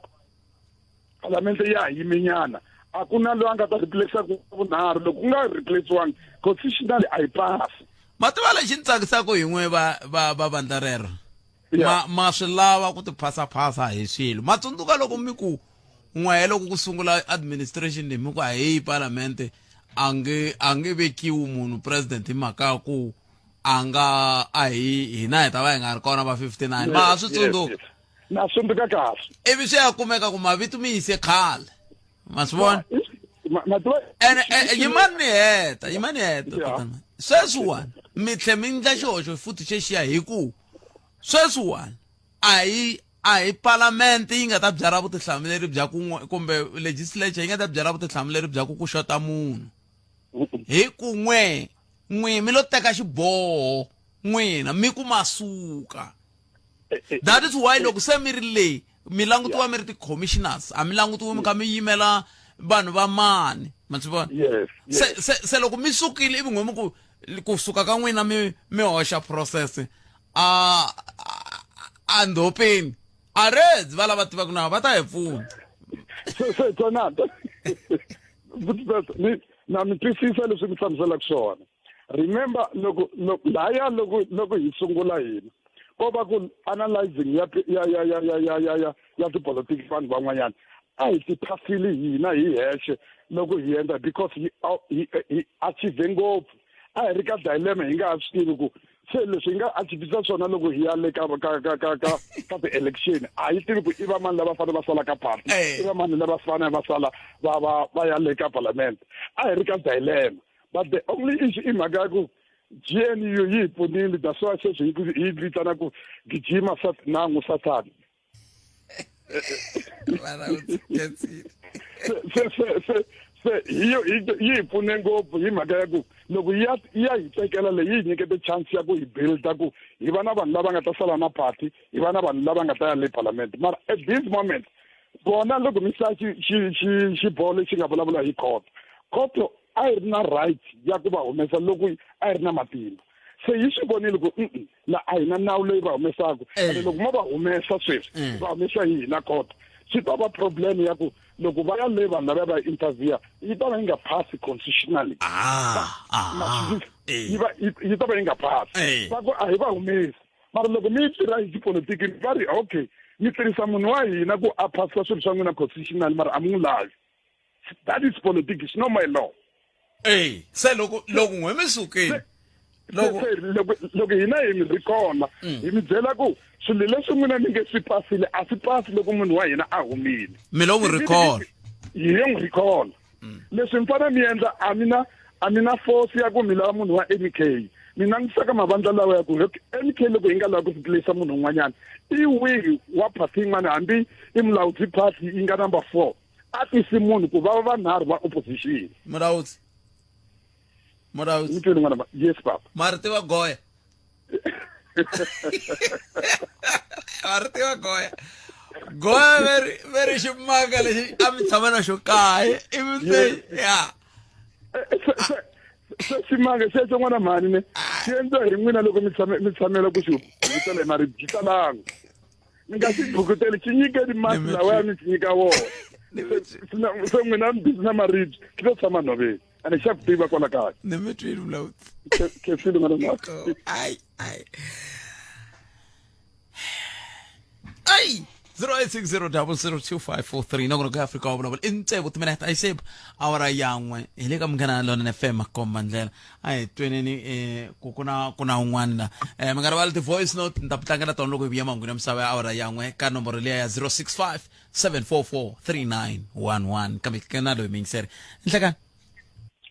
parlamente ya ha yimenyana a ku na loyi a nga ta replace ku vunharhu loko ku nga replace-wangi constitutionally a yi pasi ma tiva lexi ni tsakisaka hi n'we va va va vandla rero ma ma swi lava ku tiphasaphasa hi swilo ma tsundzuka loko mi ku n'we loko ku sungula administration leyi mi ku a heyi parlamente a nge a nge vekiwi munhu president hi mhaka ya ku a nga a hi hina hi ta va hi nga ri kona va 59 ma ha swi tsundzuka na tsundzuka kahle ivi swi ya kumeka ku mavito mi yise khale ma swi vona ene yimani ni heta yimani heta tatana sweswiwani mi tlhe mi ndla xihoxo futhi xexiya hi ku sweswiwani a hi a hi palamente yi nga ta byala vutihlamuleri bya ku kumbe legislature yi nga ta byala vutihlamuleri bya ku ku xota munhu hi ku n'we n'wi mi lo teka xiboho n'wina mi ku masuka that is why loko se mi ri le mi langutiwa mi ri ti-commissioners a mi langutiwi mi kha mi yimela vanhu va mani ma swi vona se se se loko mi sukile ivi n'we mi ku kusuka ka n'wina mi mi hoxa process a a ndhopeni a reds va lava tivaka na va ta hi pfuna se se tona na mi twisisa leswi mi hlamuselaka swona remember loko loko laya loko loko hi sungula hina ko va ku analyzing ya ya ya ya ya ya ya ya ya tipolitiki vanhu van'wanyana a hi ti phasile hina hi hexe loko hi endla because hi hi hi achieve ngopfu a hi ri ka dilemma hi nga ha swi tivi ku se leswi hi nga achievisa swona loko hi ya le ka ka ka ka ka ka ti-election a hi tivi ku i va mani lava fanele va sala ka party i va mani lava fanele va sala va va va ya le ka parliament a hi ri ka dilemma. But the only issue i mhaka ya ku GNU yi hi pfunile, that's why sweswi hi vitana ku gijima nangu sathana. Se hi yo yi hi pfune ngopfu hi mhaka ya ku loko yi ya hi tekela leyi yi hi nyikete chance ya ku hi builda ku hi va na vanhu lava nga ta sala na party, hi va na vanhu lava nga ta ya le parliament. Mara at this moment vona loko mi hlaya xiboho lexi nga vulavula hi court, court a yi ri na right ya ku va humesa loko a yi ri na matimba. Se yi swi vonile ku la a hi na nawu leyi va humesaka, ene loko mo va humesa sweswi va humesa hi hina court, swi ta va problem ya ku loko va ya le vanhu lava va interview yi ta va yi nga phasi constitutionally. Yi ta va yi nga phasi, va ku a hi va humesi. Mara loko mi yi tirha hi tipolitiki va ri okay, mi tirhisa munhu wa hina ku a phasisa swilo swa n'wina constitutionally, mara a mi n'wi lavi. That is politics, it's not my law. Se loko n'we mi sukile loko hina hi mi ri kona hi mi byela ku swilo leswi n'wina mi nge swi pasile a swi pasi loko munhu wa hina a humile. Mi lo n'wi recall. Hi yo n'wi recall. Leswi mi fanele mi endla, a mi na force ya ku mi lava munhu wa MK. Mi langutisaka mavandla lawa ya ku MK loko yi nga lavi ku replace munhu un'wanyana i wihi wa party yin'wana, hambi i Mulaudzi party yi nga number 4, a tisi munhu ku va vanharhu va opposition. Mulaudzi. Mulaudzi. Ni twile n'wana. Yes papa. Mara tiva goya. Mara tiva goya. Goya veri veri ximanga lexi a mi tshama na xo kaye ivi se ya. Se ximanga xexo n'wana mhani ne xi endliwa hi n'wina loko mi tshamela ku xi bukutela hi maribye xi talanga. Mi nga xi bukuteli, xi nyikeni mati lawa ya mi xi nyika wona. Se n'wina mi busy na maribye, xi to tshama nhoveni. Ene xa ku tiva kwala kaya. Ni mi twile Mulaudzi. Khensile n'wana mhani. Ai ai. Ai 0860002543 nongonoko ya Afrika wa vulavula i ntsevu timinete a yi sebu awara yan'we hi le ka Munghana Lonene FM makomba ndlela a hi tweneni ku ku na ku na un'wana la mi nga rivali ti-voice note ni ta tlangela tona loko hi vuya mahungwini ya misava ya awara yan'we ka nomboro liya ya 065 744 3911 kambe ke na loyi miyingiseri nhlekani.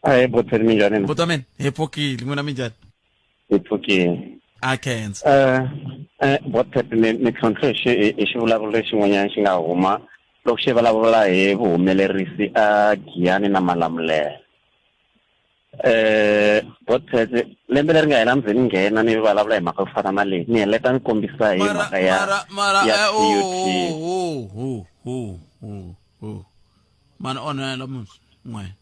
Ahee Botseli, minjhani na? Buti wa mina hi pfukile, n'wina minjhani? Hi pfukile. A khensa. Botpet, mi tlhontlho hi xivulavuro lexin'wanyana xi nga huma loko xi vulavula hi vuhumelerisi a Giyani na Malamulele. Botpet, lembe leri nga hela mi ze ni nghena ni vulavula hi mhaka yo fana na leyi, ni heleta ni kombisa hi mhaka ya mara hu hu hu hu mani onhela munhu n'we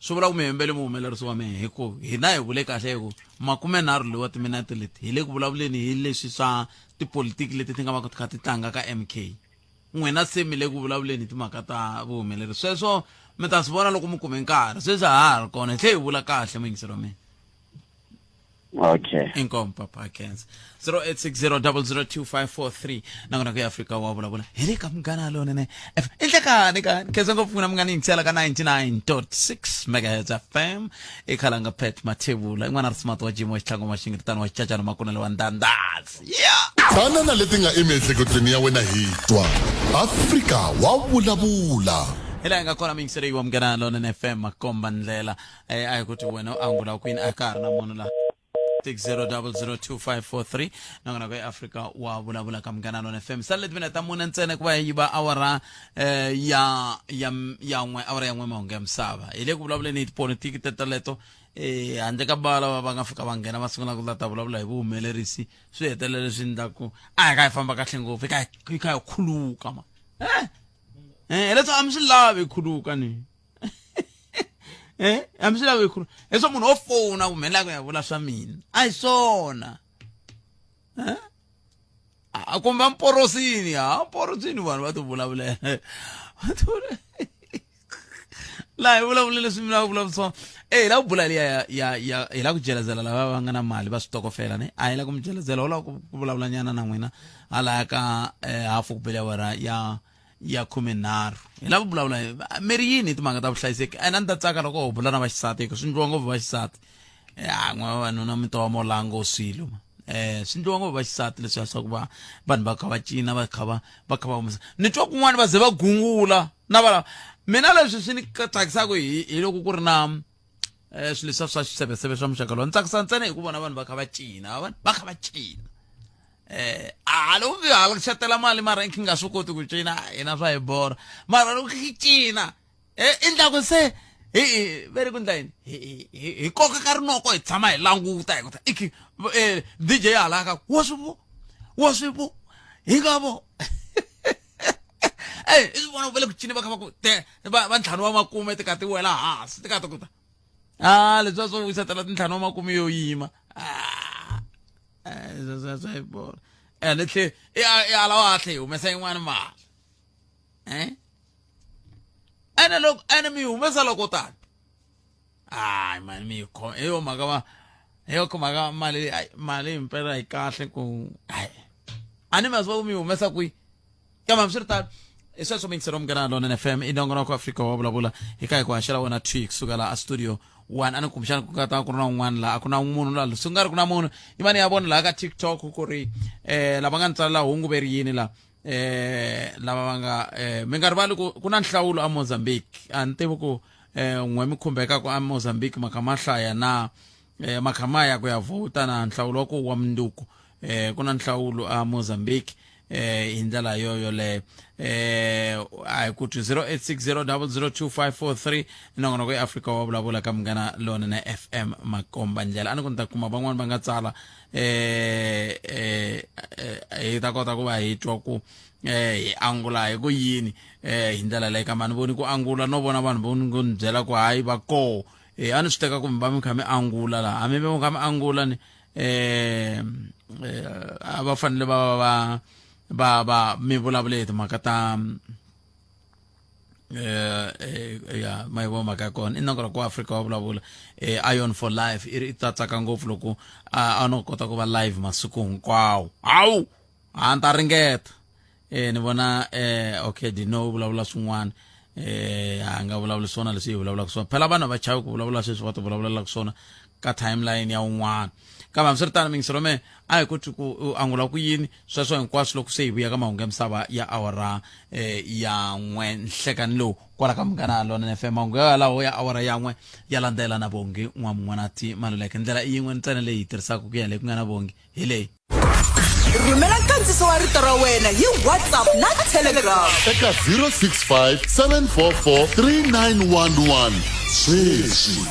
swi vula ku mi hembele muhumelerisi wa mehe, hi ku hina hi vule kahle hi ku 30 lewa timinete leti hi le ku vulavuleni hi leswi swa tipolitiki leti ti nga va ti kha ti tlanga ka MK. N'wina se mi le ku vulavuleni hi timhaka ta vuhumelerisi, sweswo mi ta swi vona loko mi kume nkarhi. Sweswi a ha ha ri kona, hi tlhe hi vula kahle muyingiseri wa mina. Okay. Inkomu papa Kenza. 0860002543 nakona ku Afrika wa vulavula hi le ka Munghana Lonene FM. I nhlekani ka khensa ngopfu n'wina munghana yingisela ka 99.6 megahertz FM. I khalanga Pat Mathebula, i n'wana ri smart wa Jimo wa Xitlhangu wa Xingiritano wa Xicacana Makunele wa Ndandasi. Yeah. Tana na leti nga emiehleketweni ya wena hi twa Afrika wa vulavula. Hi laha hi nga kona muyingiseri wa Munghana Lonene FM makomba ndlela. A hi ku ti wena u angula kwini, a ka ha ri na munhu laha. 60002543 nakona ku eAfrika wa vulavula ka Munghana Lonene FM. Sale leti mina ta mune ntsena ku va yi va awara ya ya ya n'we, awara ya n'we mahungu ya misava. Hi le ku vulavuleni hi tipolitiki teteleto, handle ka va lava va nga fika va nghena va sungula ku la ta vulavula hi vuhumelerisi, swi hetelele swi endla ku a hi ka hi famba kahle ngopfu, hi kha hi khuluka ma. Leswi a mi swi lavi khuluka ni. A mi swi lavi khuluka. Leswi munhu o fona kumbe la ku ya vula swa mina. A hi swona. A kumbe mporosini, ha mporosini vanhu va ti vulavulela. Va ti vula. Laha hi vulavule leswi mi lava ku vulavula swona. Hi lava ku bula liya ya ya ya hi lava ku jelezela lava va nga na mali va switokofela ne. A hi lava ku mi jelezela, ho lava ku vulavula nyana na n'wina halaya ka hafu ku bele awara ya 13. Hi lava ku vulavula hi mi ri yini hi timhaka ta vuhlayiseki. Ene a ni ta tsaka loko ho bula na vaxisati, hi ku swi ndliwa ngopfu vaxisati. Ya n'we vavanuna mi twa molango swilo ma. Swi ndliwa ngopfu vaxisati leswiya swa ku va vanhu va kha va cina va kha va va kha va humesa. Ni twa kun'wana va ze va gungula na valava. Mina leswi swi ni tsakisaka hi loko ku ri na um swilo leswiya swa xiseveseve swa muxaka lowu ni tsakisa ntsena hi ku vona vanhu va kha va cina va va kha va cina eh a loko mi hala xatela mali mara i nga swi koti ku cina hina swa hi borha mara loko hi cina eh i ndla ku se hi ve ri ku ndla yini hi koka ka rinoko hi tshama hi languta hi ku iki eh DJ hala ka wa swi vo wa swi vo hi nga vo eh i swi vona va le ku cini va kha va ku te va ntlhanu wa makume ti ka ti wela hansi ti ka ti ku ta a leswiya swo wisatela tintlhanu wa makume yo yima ah swa hi borha ene tlhe i ala wa tlhe hi humesa yin'wana mali eh ene loko ene mi humesa loko tani hayi mani mi yi khoma hi yo mhaka va hi yo mhaka mali mali himpela yi kahle ku hayi a ni ma swi va ku mi humesa kwihi kambe hambiswiritano hi sweswo miyingiselo munghana lonene fm i nongonoko afrika wa vulavula hi ka hi ku haxela wena twi kusuka laha a studio one a ni kumbexana ku nga ta ku ri na un'wana laha a ku na munhu laha swi nga ri ku na munhu yi va ni ya vona laha ka tiktok ku ri um lava nga ni tsalela hungu ve ri yini laha eh lava va nga eh mi nga rivali ku ku na nhlawulo a Mozambique a ni tivi ku eh n'we mi khumbekaka a Mozambique ma kha ma hlaya na eh ma kha ma ya ku ya vhota na nhlawulo wa ku wa munduku eh ku na nhlawulo a Mozambique eh hi ndlela yo yoleyo eh a hi ku twi 0860002543 nongonoko ya Afrika wa vulavula ka munghana lonene FM makomba ndlela a ni ku ni ta kuma van'wani va nga tsala eh eh hi ta kota ku va hi twa ku eh hi angula hi ku yini eh hi ndlela leyi kambe a ni voni ku angula no vona vanhu vo ni ni byela ku hayi va koho eh a ni swi teka kumbe va mi kha mi angula laha a mi mi kha mi angula ni eh a va fanele va va va va mi vulavule hi timhaka ta eh, eh ya ma yi vo mhaka ya kona i nongonoko wa afrika wa vulavula eh, iron for life i ri i ta tsaka ngopfu loko a no kota ku va live masiku hinkwawo hawu a ni ta ringeta eh ni vona eh okay dino u vulavula swin'wana eh a nga vulavuli swona leswi hi vulavulaka swona phela vanhu va chavi ku vulavula sweswi va ti vulavulelaka swona ka timeline ya un'wana kambe hambiswiritano mingiselo me a hi koti ku u angula ku yini sweswo hinkwaswo loko se hi vuya ka mahungu ya misava ya awara eh, ya n'we nhlekani lowu kwala ka munghana lonene fm mahungu yalawo ya awara ya n'we ya landzela na bongi n'wamun'wanati maluleke ndlela i yin'we ntsena leyi hi tirhisaka ku ya le ku nga na bongi hi leyi rhumela nkandziso wa rito ra wena hi whatsapp na telegram eka 065 744 3911 sweswi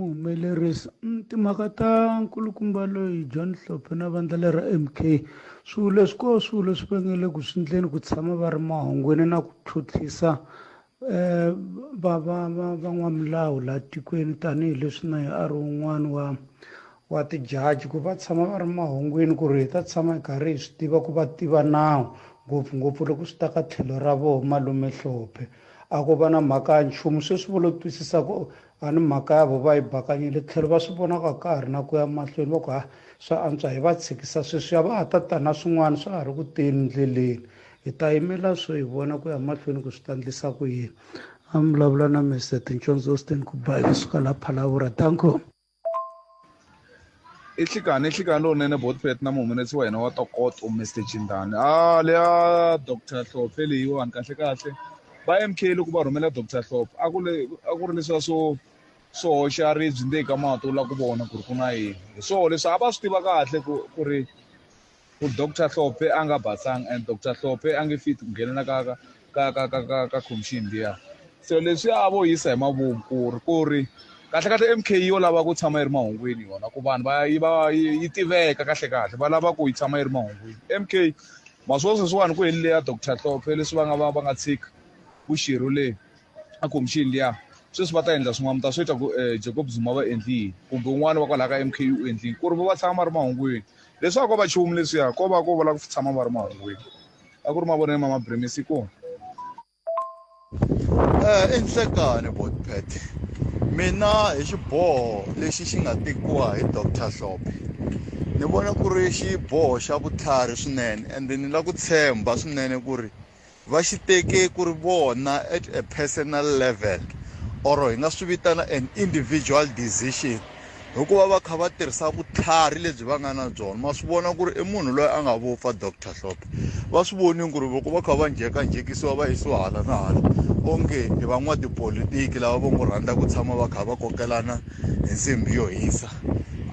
Muhumelerisi timhaka ta nkulukumba loyi John Hlophe na vandla lera M_K swilo leswi ko swilo leswi va nga le ku swi endleni ku tshama va ri mahungwini na ku tlhutlhisa va va va van'wamilawu laha tikweni tanihileswi na yena a ri wun'wani wa wa ti-judge ku va tshama va ri mahungwini ku ri hi ta tshama hi karhi hi swi tiva ku va tiva nawu ngopfungopfu loko swi ta ka tlhelo ra voho malume Hlophe. A ko va na mhaka ya nchumu sweswi vo lo twisisa ku a ni mhaka ya vo va yi bakanyile tlhelo va swi vona ku a ka ha ri na ku ya mahlweni va ku ha swa antswa hi va tshikisa sweswiya va ha ta ta na swin'wana swa ha ri ku teni ndleleni hi ta yimela swo hi vona ku ya mahlweni ku swi ta ndlisa ku yini a mi vulavula na Mr Tincondzo Austin ku ba kusuka la Phalaborwa danko. I nhlikani i nhlikani lowunene Botpet na muhumelerisi wa hina wa ntokoto Mister Chindani a leya Doctor Hlophe leyiwani kahle kahle va M_K loko va rhumela Doctor Hlophe a ku le a ku ri leswiya swo swo hoxa ribye ndzeni ka mati u lava ku vona ku ri ku na yini hi swona leswi a va swi tiva kahle ku ku ri ku Doctor Hlophe a nga basanga and Doctor Hlophe a nge fit ku nghenela ka ka ka ka ka ka ka commission liya se leswiya a vo yisa hi mavomu ku ri ku ri kahle kahle M_K yo lava ku tshama yi ri mahungwini yona ku vanhu va yi va yi tiveka kahle kahle va lava ku yi tshama yi ri mahungwini M_K ma swi vona sweswiwani ku helile ya Doctor Hlophe leswi va nga va va nga tshika vuxirho le a khomixini liya sweswi va ta endla swin'wana mi ta swi twa ku Jacob Zuma va endli yini kumbe un'wana wa kwalaya ka M_K u endli yini ku ri va tshama va ri mahungwini. Leswi a ko va nchumu leswiya, ko va ko va lava ku tshama va ri mahungwini. A ku ri mavonelo ma Mabremisi inkomu. Eh, i nhlekani Botpet. Mina hi xiboho lexi xi nga tekiwa hi Doctor Hlophe ni vona ku ri xiboho xa vutlhari swinene ende ni la ku tshemba swinene ku ri va xi teke ku ri vona at a personal level or hi nga swi vitana an individual decision hikuva va kha va tirhisa vutlhari lebyi va nga na byona ma swi vona ku ri i munhu loyi a nga vupfa doctor Hlophe va swi vonile ku ri loko va kha va njhekanjhekisiwa va yisiwa hala na hala onge i van'watipolitiki lava vo ngo rhandza ku tshama va kha va kokelana hi nsimbhi yo hisa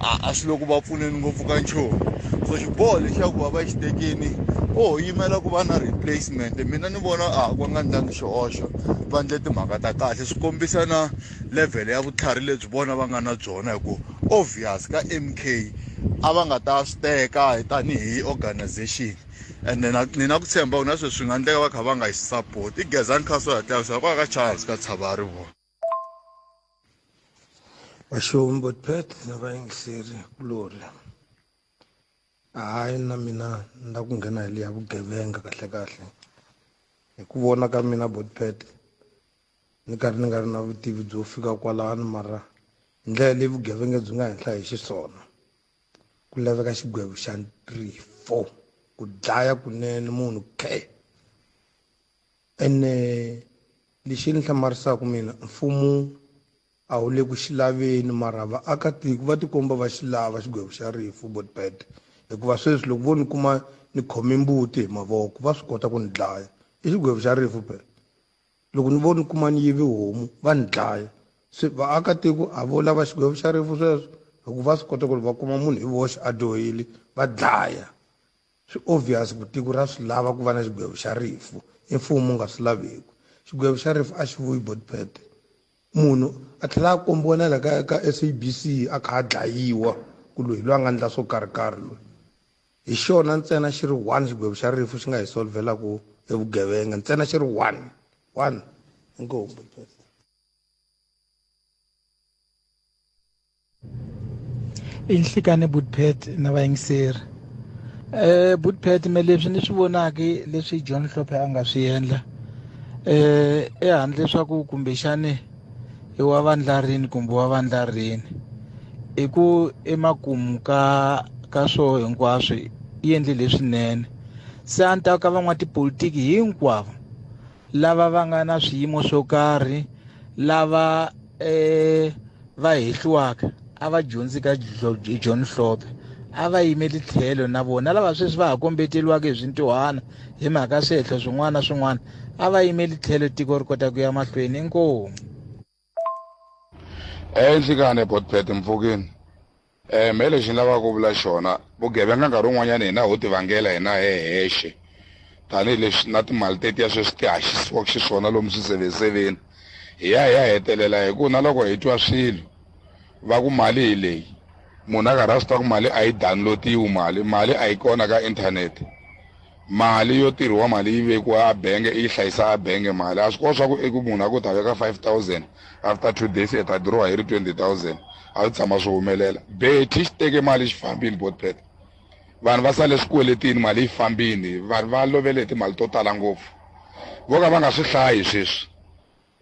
a a swi le ku va pfuneni ngopfu ka nchumu so xiboho lexi xa ku va va xi tekini o yimela ku va na replacement mina ni vona a va nga ndlangi xihoxo va ndle timhaka ta kahle swi kombisa na level ya vutlhari lebyi vona va nga na byona hi ku obvious ka M_K a va nga ta swi teka tanihi organization ende na ni na ku tshemba ku na sweswi swi nga endleka va kha va nga yi support i Gezani Castle ya tlakusa kwala ka Charles ka tshava ri vona. Vaxomi Botpet na vayingiseri kulorhi hayi na mina ni la ku nghena hi leya vugevenga kahle kahle hi ku vona ka mina Botpet ni karhi ni nga ri na vutivi byo fika kwalano mara hi ndlela leyi vugevenga byi nga henhla hi xiswona ku laveka xigwevo xa rifu ku dlaya kunene munhu khe ene Lexi ni hlamarisaka mina mfumo a wu le ku xi laveni mara vaakatiko va tikomba va xi lava xigwevo xa rifu Botpet hikuva sweswi loko vo ni kuma ni khome mbuti hi mavoko va swi kota ku ni dlaya i xigwevo xa rifu phela loko ni vo ni kuma ni yive homu va ni dlaya se vaakatiko a vo lava xigwevo xa rifu sweswo hikuva va swi kota ku ri va kuma munhu hi voxe a dyohile va dlaya. Swi obvious ku tiko ra swi lava ku va na xigwevo xa rifu i mfumo wu nga swi laveku. Xigwevo xa rifu a xi vuyi Botpet. Munhu a tlhela a kombiwa na la ka ka SABC a kha a dlayiwa ku loyi hi loyi a nga ndla swo karhi karhi loyi. Hi xona ntsena xi ri one xigwevo xa rifu xi nga hi solvelaku e vugevenga ntsena xi ri one one. Inkomu Botpet. I nhlikani Butpet na vayingiseri eh Butpet me leswi ni swi vonaki leswi John Hlophe a nga swi endla eh ehandle swa ku kumbexani i wa vandla rini kumbe wa vandla rini i ku emakumu ka ka swo hinkwaswo i endle leswinene se a ni ta ka van'watipolitiki hinkwavo lava va nga na swiyimo swo karhi lava eh va hehliwaka a va dyondzi ka John Hlophe a va yimeli tlhelo na vona lava sweswi va ha kombeteriwaka hi swintuhana hi mhaka swihehlo swin'wana na swin'wana a va yimeli tlhelo tiko ri kota ku ya mahlweni inkomu Enhlikani Botpet mpfukini um me lexi ni lavaka ku vula xona vugevenga nkarhi wun'wanyana hina ho tivangela hina he hexe tanihileswi na timali tetiya sweswi ti haxisiwaka xiswona lomu swiseveseveni hi ya hi ya hetelela hi ku na loko hi twa swilo va ku mali hi leyi munhu a karhi a swi tiva ku mali a yi download-iwi mali mali a yi kona ka inthanete Mali yo tirhiwa mali yi vekiwa a benge i yi hlayisa a benge mali a swi kona swa ku i ku munhu a ku ta veka 5000 after 2 days i ta dirowa hi ri 20000 a swi tshama swi humelela betty xi teke mali xi fambini botpet vanhu va sale swikweletini mali yi fambini vanhu va lovele hi timali to tala ngopfu vo ka va nga swi hlayi sweswi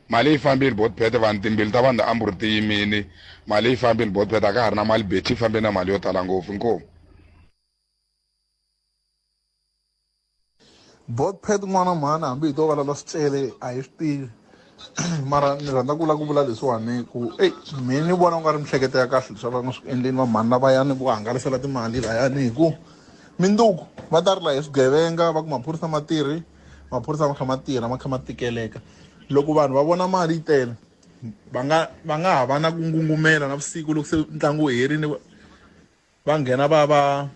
mali yi fambile botpet vanhu timbilu ta vanhu amburi ti yimini mali yi fambile botpet a ka ha ri na mali betty yi fambe na mali yo tala ngopfu inkomu Botpet n'wana mhani hambi hi to vulavula swicele a hi swi tivi mara ni rhandza ku vula ku vula leswiwani ku eyi mina ni vona ku nga ri miehleketo ya kahle leswi va nga swi endleni va mhani lavayani vo hangalasela timali layani hi ku mindzuku va ta rila hi swigevenga va ku maphorisa ma tirhi maphorisa ma kha ma tirha ma kha ma tikeleka loko vanhu va vona mali yi tele va nga va nga ha va na ku ngungumela navusiku loko se ntlangu wu herile va nghena va va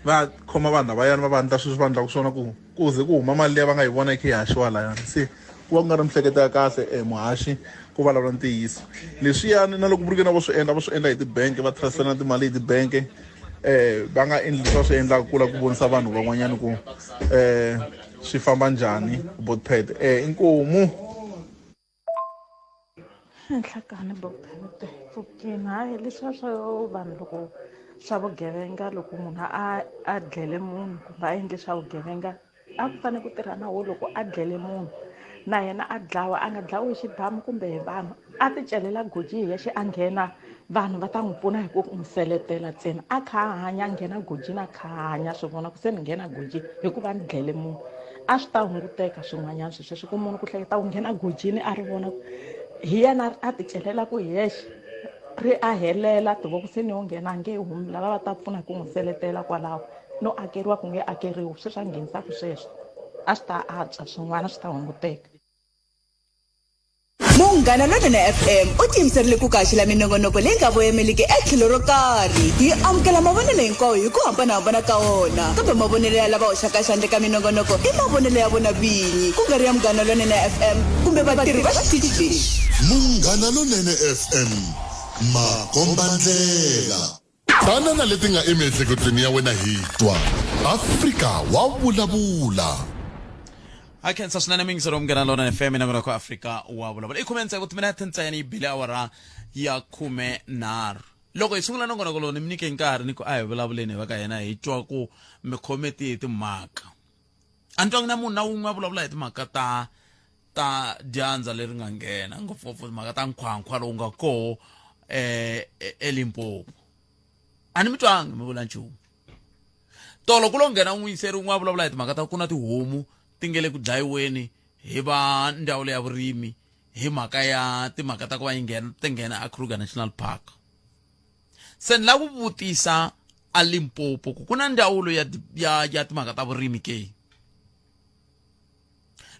va khoma vanhu lavayani va va endla sweswi va endlaka swona ku ku ze ku huma mali liya va nga yi vona yi kha yi haxiwa layani se ku va ku nga ri miehleketo ya kahle um muhaxi ku vulavula ntiyiso leswiyani na loko ku ri ke na vo swi endla va swi endla hi tibank va transfer na timali hi tibank eh va nga endli leswi va swi endlaka ku lava ku vonisa vanhu van'wanyana ku eh swi famba njhani botpet eh inkomu Nhlekani Bopete pfukini hayi leswiya swo vanhu loko swa vugevenga loko munhu a a dlele munhu kumbe a endle swa vugevenga a ku fanele ku tirha nawu loko a dlele munhu na yena a dlawa a nga dlawi hi xibamu kumbe hi vanhu a ti celela goji hi yexe a nghena vanhu va ta n'wi pfuna hi ku n'wi seletela ntsena a kha a hanya a nghena gojini a kha a hanya swi vona ku se ni nghena gojini hikuva ni dlele munhu a swi ta hunguteka swin'wanyana swi sweswo ku munhu ku hleketa ku nghena gojini a ri vona hi yena a ti celela ku hi yexe ri a helela tivoko se ni yo nghena a nge humi lava va ta pfuna hi ku n'wi seletela kwalaho no akeriwa ku nge akeriwi sweswi a nghenisaka sweswo a swi ta antswa swin'wana swi ta hunguteka. Munghana Lonene FM u tiyimiserile ku kaxela minongonoko leyi nga voyemeliki etlhelo ro karhi. Hi amukela mavonelo hinkwawo hi ku hambanahambana ka wona, kambe mavonelo ya lava hoxaka xandla eka minongonoko i mavonelo ya vona vinyi, ku nga ri ya Munghana Lonene FM kumbe vatirhi va xitichi lexi. Munghana Lonene FM, makombandlela. Tana na leti nga emiehleketweni ya wena hi twa. Afrika wa vulavula. A khensa swinene mingiselo wa Munghana Lonene FM na ku Afrika wa vulavula. I khume tsevu timinete ntsena yi bile awara ya 13. Loko hi sungula nongonoko lowu ni mi nyike nkarhi ni ku a hi vulavuleni hi va ka hina hi twa ku mi khome tihi timhaka. A ni twangi na munhu na wun'we a vulavula hi timhaka ta ta dyandza leri nga nghena ngopfungopfu timhaka ta nkhwankhwa lowu nga koho eh eLimpopo. A ni mi twangi mi vula nchumu. Tolo ku lo nghena n'wiyiseri un'we a vulavula hi timhaka ta ku na tihomu ti nge le ku dlayiweni hi va ndzawulo ya vurimi hi mhaka ya timhaka ta ku va yi nghena ti nghena a Kruger National Park. Se ni lava ku vutisa a Limpopo ku ku na ndzawulo ya ya ya timhaka ta vurimi ke?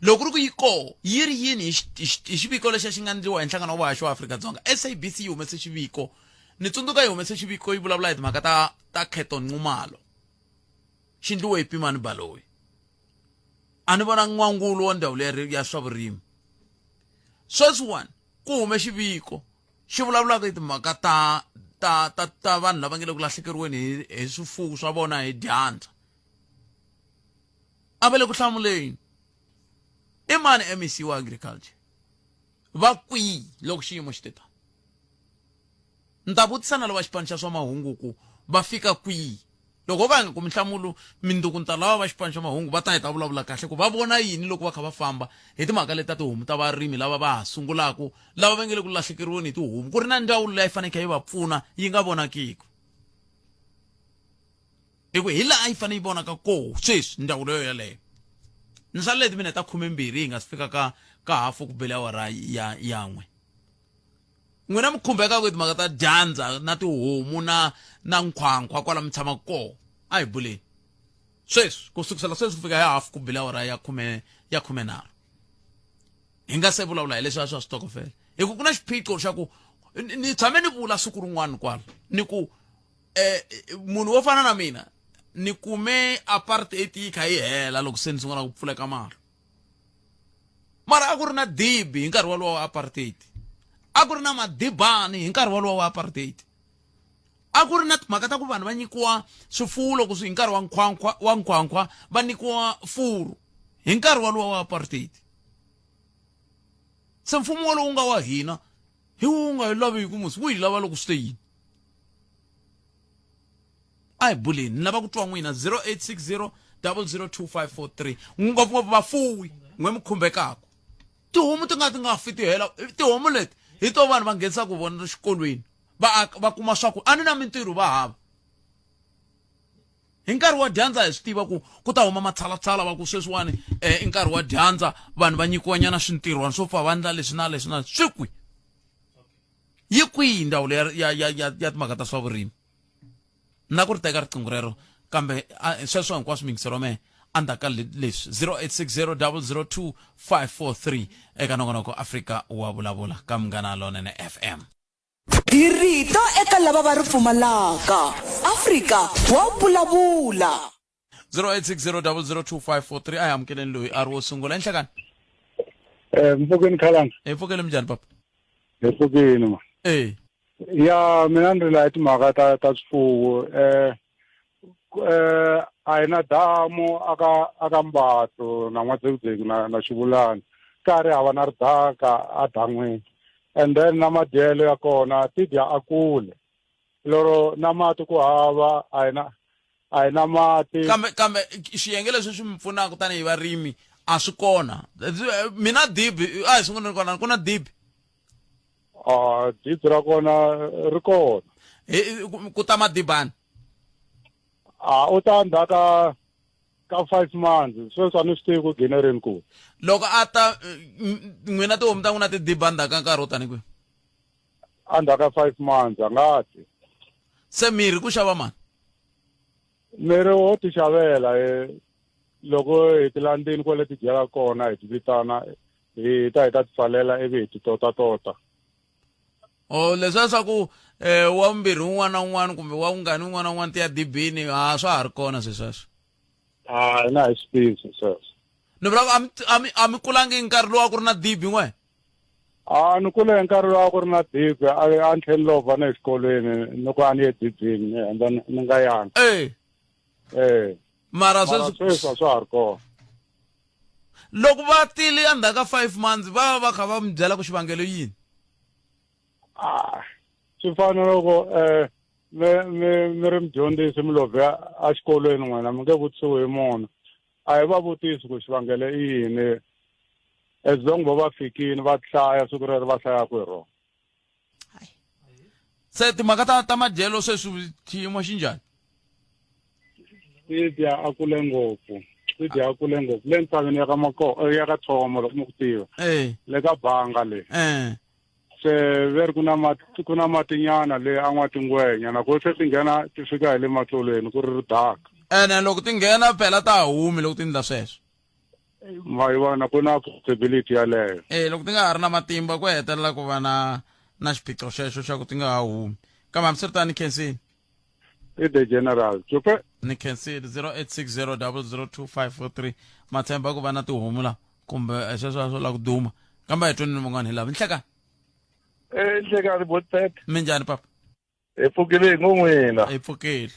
Loko ku ri ku yi koho yi ri yini hi hi xiviko lexi xi nga endliwa hi nhlangano wa vahaxi wa Afrika-Dzonga SABC yi humese xiviko ni tsundzuka yi humese xiviko yi vulavula hi timhaka ta ta Kheto Nxumalo xi endliwe hi Pimani Baloyi a ni vona n'wangulo wa ndzawulo ya ya swa vurimi sweswiwani ku hume xiviko xi vulavulaka hi timhaka ta ta ta ta vanhu lava nge le ku lahlekeriweni hi hi swifuwo swa vona hi dyandza a va le ku hlamuleni i mani MEC wa agriculture va kwihi loko xiyimo xi te tani ni ta vutisa na lava xipano xa swa mahungu ku va fika kwihi loko va nga kumi nhlamulo minduku ni ta lava va xipano xa mahungu va ta hi ta vulavula kahle ku va vona yini loko va kha va famba hi timhaka leti ta tihomu ta varimi lava va ha sungulaka lava va nge le ku lahlekeriweni hi tihomu ku ri na ndzawulo leyi faneleke yi va pfuna yi nga vonakiku hi ku hi laha a yi fanele yi vonaka koho sweswi ndzawulo yo yeleyo ni salele timinete ta 12 hi nga si fika ka ka hafu ku bele awara ya yan'we n'wina mi khumbekaka hi timhaka ta dyandza na tihomu na na nkhwankhwa kwala mi tshamaka koho a hi buleni sweswi ku sukisela sweswi ku fika hi hafu ku bele awara ya khume ya 13 hi nga se vulavula hi leswi a swa switokofela hi ku ku na xiphiqo xa ku ni tshame ni vula siku rin'wana kwala ni ku eh munhu wo fana na mina ni kume apartheid yi kha yi hela loko se ni sungula ku pfuleka mahlo mara a ku ri na dibi hi nkarhi walowo wa apartheid a ku ri na madibani hi nkarhi walowo wa apartheid a ku ri na timhaka ta ku vanhu va nyikiwa swifuwo loko swi hi nkarhi wa nkhwankhwa wa nkhwankhwa va nyikiwa furu hi nkarhi walowo wa apartheid se mfumo walowu nga wa hina hi wu nga hi laviki musi wu hi lava loko swi te yini a hi buleni ni lava ku twa n'wina 0860 002543 ngopfungopfu vafuwi n'we mi khumbekaka tihomu ti nga ti nga fi ti hela tihomu leti hi to vanhu va nghenisaka vona exikolweni va va kuma swaku a ni na mintirho va hava hi nkarhi wa dyandza hi swi tiva ku ku ta huma matshalatshala va ku sweswiwani um i nkarhi wa dyandza vanhu va nyikiwanyana swintirhwana swo pfa va ndla leswi na leswi na swi kwi yi kwihi ndzawulo ya ya ya ya, ya timhaka ta swa vurimi na ku ri teka riqingho rero kambe sweswo hinkwaswo mingisero wa mehe endzhaku ka leswi 0860 002 eka nongonoko Afrika wa vulavula ka Munghana Lonene FM. Hi rito eka lava va ri pfumalaka. Afrika wa vulavula. 0860002543 a hi amukeleni loyi a ri wo sungula enhlekani Eh, mpfukeni khalanga hi pfukele minjhani papa hi pfukini ma eh ya mina ni rila hi timhaka ta ta swifuwo eh eh a hi na damu aka aka mbato na n'wadzekudzeki na na xivulani ka ri hava na ridaka a dan'wini and then na madyelo ya kona ti dya a kule lero na mati ku hava a hi na a hi na mati kambe kambe xiyenge leswi swi mi pfunaka tanihi varimi a swi kona mina dibi a hi sunguleni kona ku na dibi a dibi ra kona ri kona ku ta madibani a u ta ndzhaka ka 5 months sweswi a ni swi tivi ku gine rini ku loko a ta n'wina tihomu ta n'wina ti diba ndzhaku ka nkarhi wo tani kwihi endzhaku ka 5 months a nga ti se mirhi ku xava mani mirhi wo ti xavela eh, loko hi tilandzini kwale ti dyela kona hi ti vitana Hi ta hi ta ti pfalela ivi hi ti totatota. O leswiya swa ku um wa vumbirhi wun'wana na wun'wana kumbe wa vungani wun'wana na wun'wana ti ya dibini a swa ha ri kona swi sweswo. A hina a hi swi tivi swi sweswo. Ni vula ku a mi a mi a mi kulangi hi nkarhi lowu a ku ri na dibi n'we? A ni kule hi nkarhi lowu a ku ri na dibi a a ni tlhela ni lovha na exikolweni ni ku a ni ye dibini ni hundza ni nga yanga. E. E. Mara Mara sweswi sweswi a swa ha ri kona. Loko va tile endzhaku ka 5 months va va kha va mi byela ku xivangelo yini? Ah, swi fana loko eh mi mi mi ri mudyondzisi mi lovhe exikolweni n'wina mi nge vutisiwi hi munhu a hi va vutisi ku xivangelo i yini as long va va fikini va hlaya siku rero va hlayaka hi rona Se timhaka ta ta madyelo sweswi xiyimo xi njhani? Ti dya a kule ngopfu ti dya a kule ngopfu le ntshaveni ya ka mako eh, ya ka Thomo loko mi ku tiva Eh. le ka banga le Eh. se ve ri ku na mati ku na matinyana le a n'watingwenya na ko se ti nghena ti fika hi le matsolweni ku ri ridaka Ene loko ti nghena phela ta ha humi loko ti ndla sweswo. Ma yi vona ku na possibility yaleyo. Eh loko ti nga ha ri na matimba ku hetelela ku va na na xiphiqo xexo xa ku ti nga ha humi. Kambe hambiswiritano ni khensile. I the general. Cupe. Ni khensile 0860002543 mathemba ku va na tihomu la kumbe eh, sweswo a swo la ku duma kambe a hi tweni ni van'wana hi lava nhlekani. Eh nhlekani botpet. Minjhani papa? Hi pfukile hi ngo n'wina. Hi pfukile.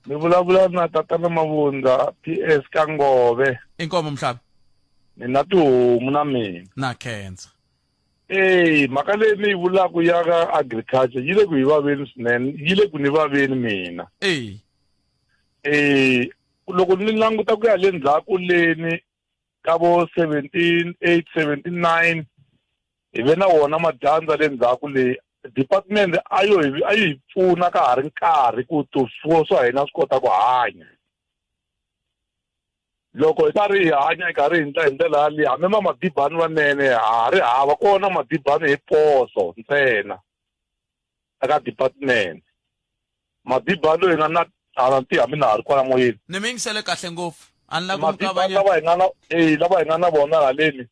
Mi vulavula na tatana Mavundza PS ka Ngove. Inkomo mhlabi. Ni na tihomu na mina. Na khensa. Eyi mhaka leyi mi yi vulaka ya ka agriculture yi le ku hi vaveni swinene yi le ku ni vaveni mina. Eyi. Eh loko ni languta ku ya le ndzhaku leni ka vo 17 8 79 hi ve na wona madyandza le ndzhaku leyi department a yo hi a yi hi pfuna ka ha ri nkarhi ku swifuwo swa hina swi kota ku hanya loko hi karhi hi hanya hi karhi hi ndla hi ndlela yaliya hambi ma madibani vanene ha ri hava kona madibani hi poso ntsena eka department madibani loyi hi nga na hala ntiha hambi na ha ri kwala moyeni ni mi yingisele kahle ngopfu a ni lavi ku mi madibani kavanyeta lava hi nga na eh lava hi nga na vona haleni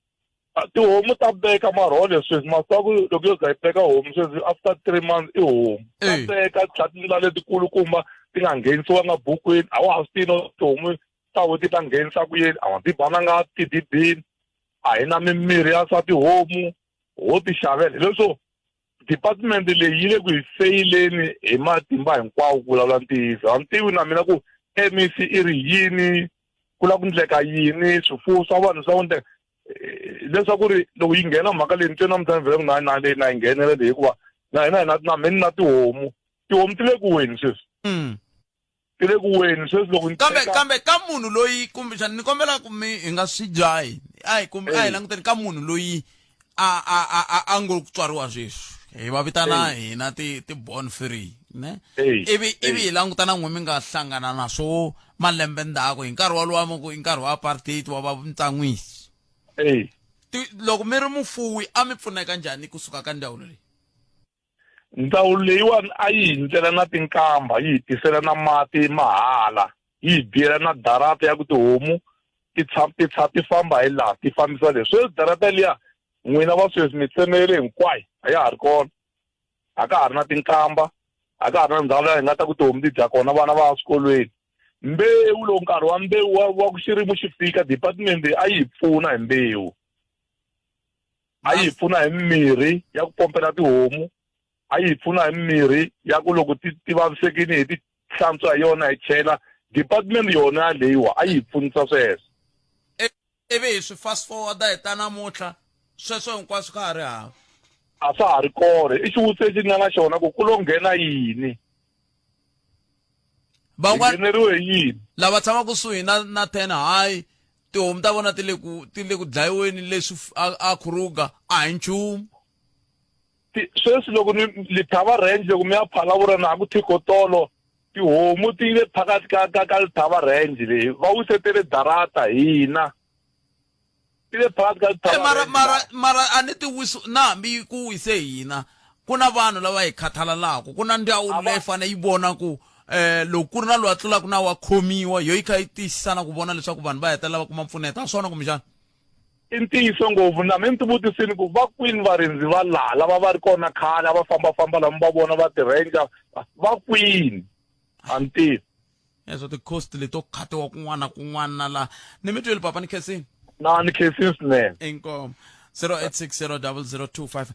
tihomu ta veka marhole sweswi masiku loko yo za yi veka homu sweswi after three months i homu ta veka tlha tindlela letikulukumba ti nga nghenisiwanga bukwini a wa ha swi tivi no tihomu ta vo ti ta nghenisa ku yini a wa ti bananga tidibini a hi na mimirhi ya swa tihomu ho ti xavela hi leswo department leyi yi le ku hi feyileni hi matimba hinkwawo ku vulavula ntiyiso a ni tivi na mina ku MEC i ri yini ku lava ku ndleka yini swifuwo swa vanhu swa ku ndleka eh, leswaku ri loko yi nghena mhaka leyi ni twe namuntlha ni vhele ku na na leyi na yi nghenela leyi hikuva na hina hina na mina na tihomu tihomu ti le ku weni sweswi mm. ti le ku weni sweswi loko ni kambe teka kambe ka munhu loyi kumbexana ni kombela ku mi hi nga swi dlayi a hi kumbe a hi languteni ka munhu loyi a a a a a ngo ku tswariwa sweswi hi va vitana hina ti ti born free ne ivi ivi hi languta na n'we mi nga hlangana na swo malembe ndzhaku hi nkarhi walowa mi ku i nkarhi wa apartheid wa va ntsan'wisi loko mi ri mufuwi a mi pfuneka njhani kusuka ka ndzawulo leyi Ndzawulo leyiwani a yi hi ndlela na tinkamba, yi hi tisela na mati mahala, yi hi biyela na darata ya ku tihomu ti tshama ti tsha ti famba hi laha ti fambisa leswi. Sweswi darata liya n'wina va sweswi mi tsemelele hinkwayo a ya ha ri kona. A ka ha ri na tinkamba, a ka ha ri na ndhawu laha hi nga ta ku tihomu ti dya kona vana va ya swikolweni. Mbewu loko nkarhi wa mbewu wa wa ku xirimo xi fika department a yi hi pfuna hi mbewu. A yi hi pfuna hi mimirhi ya ku pompela tihomu, a yi hi pfuna hi mimirhi ya ku loko ti ti vavisekile hi ti hlantswa hi yona hi chela. Department yona yaleyiwa a yi hi pfunisa sweswo. Ivi hi swi fast forward-a hi ta namuntlha, sweswo hinkwaswo ka ha ri hava. A swa ha ri kona. I xivutiso lexi ni nga na xona ku ku lo nghena yini? Van'wana ngheneriwe hi yini? Lava tshamaka kusuhi na na 10 hayi tihomu ta vona ti le ku ti le ku dlayiweni leswi a, a Kruger a hi nchumu. Sweswi loko ni Lithaba Ranch loko mi ya Phalaborwa na ha ku thikotolo tihomu ti le phakathi ka ka ka Lithaba Ranch leyi va wisetele darata hina ti le phakathi ka Lithaba Eh, mara Ranch mara mara a ni ti wisi na hambi ku wise hina ku na vanhu lava hi khathalelaka ku na ndzawulo leyi fanele yi vona ku eh loko ku ri na loyi a tlulaka na wa khomiwa yo yi kha yi tiyisisa na ku vona leswaku vanhu va hetelela va kuma mpfuneto a swona kumbexana? I ntiyiso ngopfu na mi ni tivutisini ku va kwini varindzi va laha lava va ri kona khale a va fambafamba lama va vona va ti-ranger va kwini a ni tivi leswo ti-cost leto khatiwa kun'wana na kun'wana na laha ni mi twile papa ni khensini na ni khensini swinene inkomo 08600025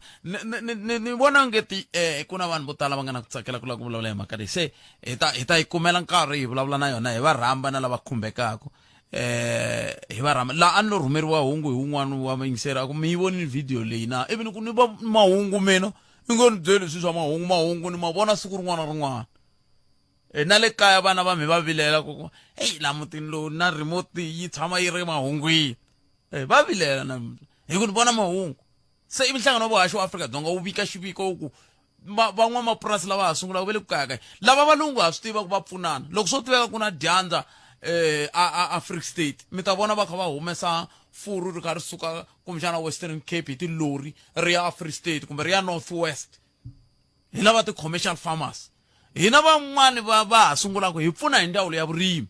ni ni vona ngeti eh ku na vanhu vo tala va nga na ku tsakela ku lava ku vulavula hi mhaka leyi se hi ta hi ta yi kumela nkarhi hi vulavula na yona hi va rhamba na lava khumbekaka eh hi va rhamba laha a ni lo rhumeriwa hungu hi wun'wana wa vayingiseri a ku mi yi vonile video leyi na ivi ni ku ni va mahungu mina i ngo ni byeli swilo swa mahungu mahungu ni ma vona siku rin'wana na rin'wana e na le kaya vana va mi va vilela ku heyi laha mutini lowu na remote yi tshama yi ri mahungwini e va vilela na hi ku ni vona mahungu se ivi nhlangano wa vuhaxi wa Afrika-Dzonga wu vika xiviko wu ku van'wamapurasi lava ha sungulaka va le ku kayakaya lava valungu ha swi tiva ku va pfunana loko swo tiveka ku na dyandza eh a a a Free State mi ta vona va kha va humesa furu ri kha ri suka kumbexana Western Cape hi tilori ri ya Free State kumbe ri ya North West hi lava ti-commercial farmers hina van'wani va va ha sungulaka hi pfuna hi ndzawulo ya vurimi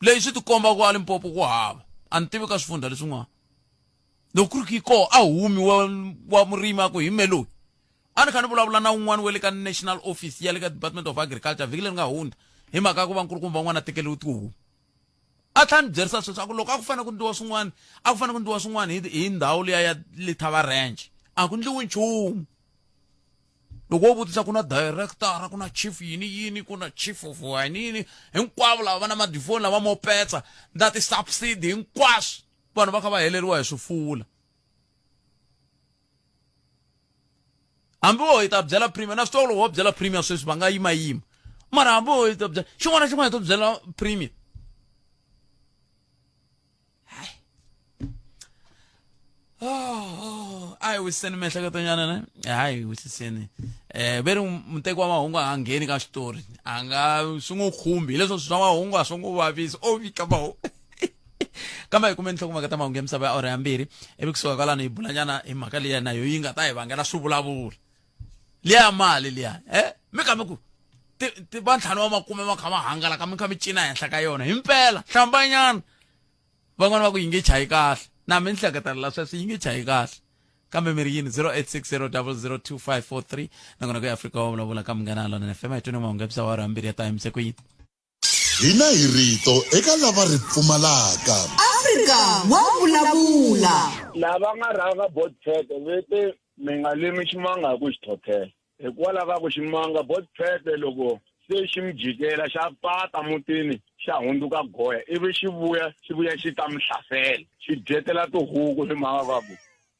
leyi swi tikomba ku a Limpopo ku hava a ni tivi ka swifundha leswin'wana loko ku ri ku yi koho a humi wa, wa murimi a ku hi me loyi a ni kha ni vulavula na un'wana wa le ka national office ya le ka department of agriculture vhiki leri nga hundza hi mhaka ya ku va nkulukumba un'wana a tekeriwe tihomu a tlhela ni byerisa sweswo a ku loko a ku fanele ku ndliwa swin'wana a ku fanele ku ndliwa swin'wana hi, hi ndhawu liya ya lithava ranch a ku ndliwi nchumu loko wo vutisa ku na director ku na chief yini yini ku na chief of yini yini hinkwavo lava va na madifoni lava mo petsa na ti-subsidy hinkwaswo vanhu va kha va heleriwa hi swifuwo la hambi wo hi ta byela premier na swi tiva loko wo byela premier sweswi va nga yimayima mara hambi wo hi ta byela xin'wana na xin'wana hi to byela premier Oh, a hi wisiseni miehleketo nyana ne a hi wisiseni um ve ri muteki wa mahungu a nga ngheni ka xitori a nga swi n'wi khumbi hileswo swi swa mahungu a swi n'wi vavisi o vika mahungu kambe hi kume nhlokomhaka ta mahungu ya misava ya awara ya mbirhi ivi kusuka kwalano hi bulanyana hi mhaka liya na yo yi nga ta hi vangela swivulavula liya ya mali liya e mi kha mi ku va ntlhanu wa makume ma kha ma hangalaka mi kha mi cina henhla ka yona himpela hlambanyana van'wana va ku yi nge chayi kahle na mi ni hleketelela sweswo yi nge chayi kahle kambe mi ri yini 0860002543 nakona ku ya afrika wa vulavula ka munghana lona fm hi twini mahungu ya bisa wa mbirhi ya time se ku yini hina hi rito eka lava ri pfumalaka Afrika wa vulavula lava nga rhanga botfete vete mi nga limi ximanga hi ku xi thothela hikwalaho ka ku ximanga botfete loko se xi mi jikela xa pata mutini xa hundzuka goya ivi xi vuya xi vuya xi ta mi hlasela xi dyetela tihuku hi mhaka ka ku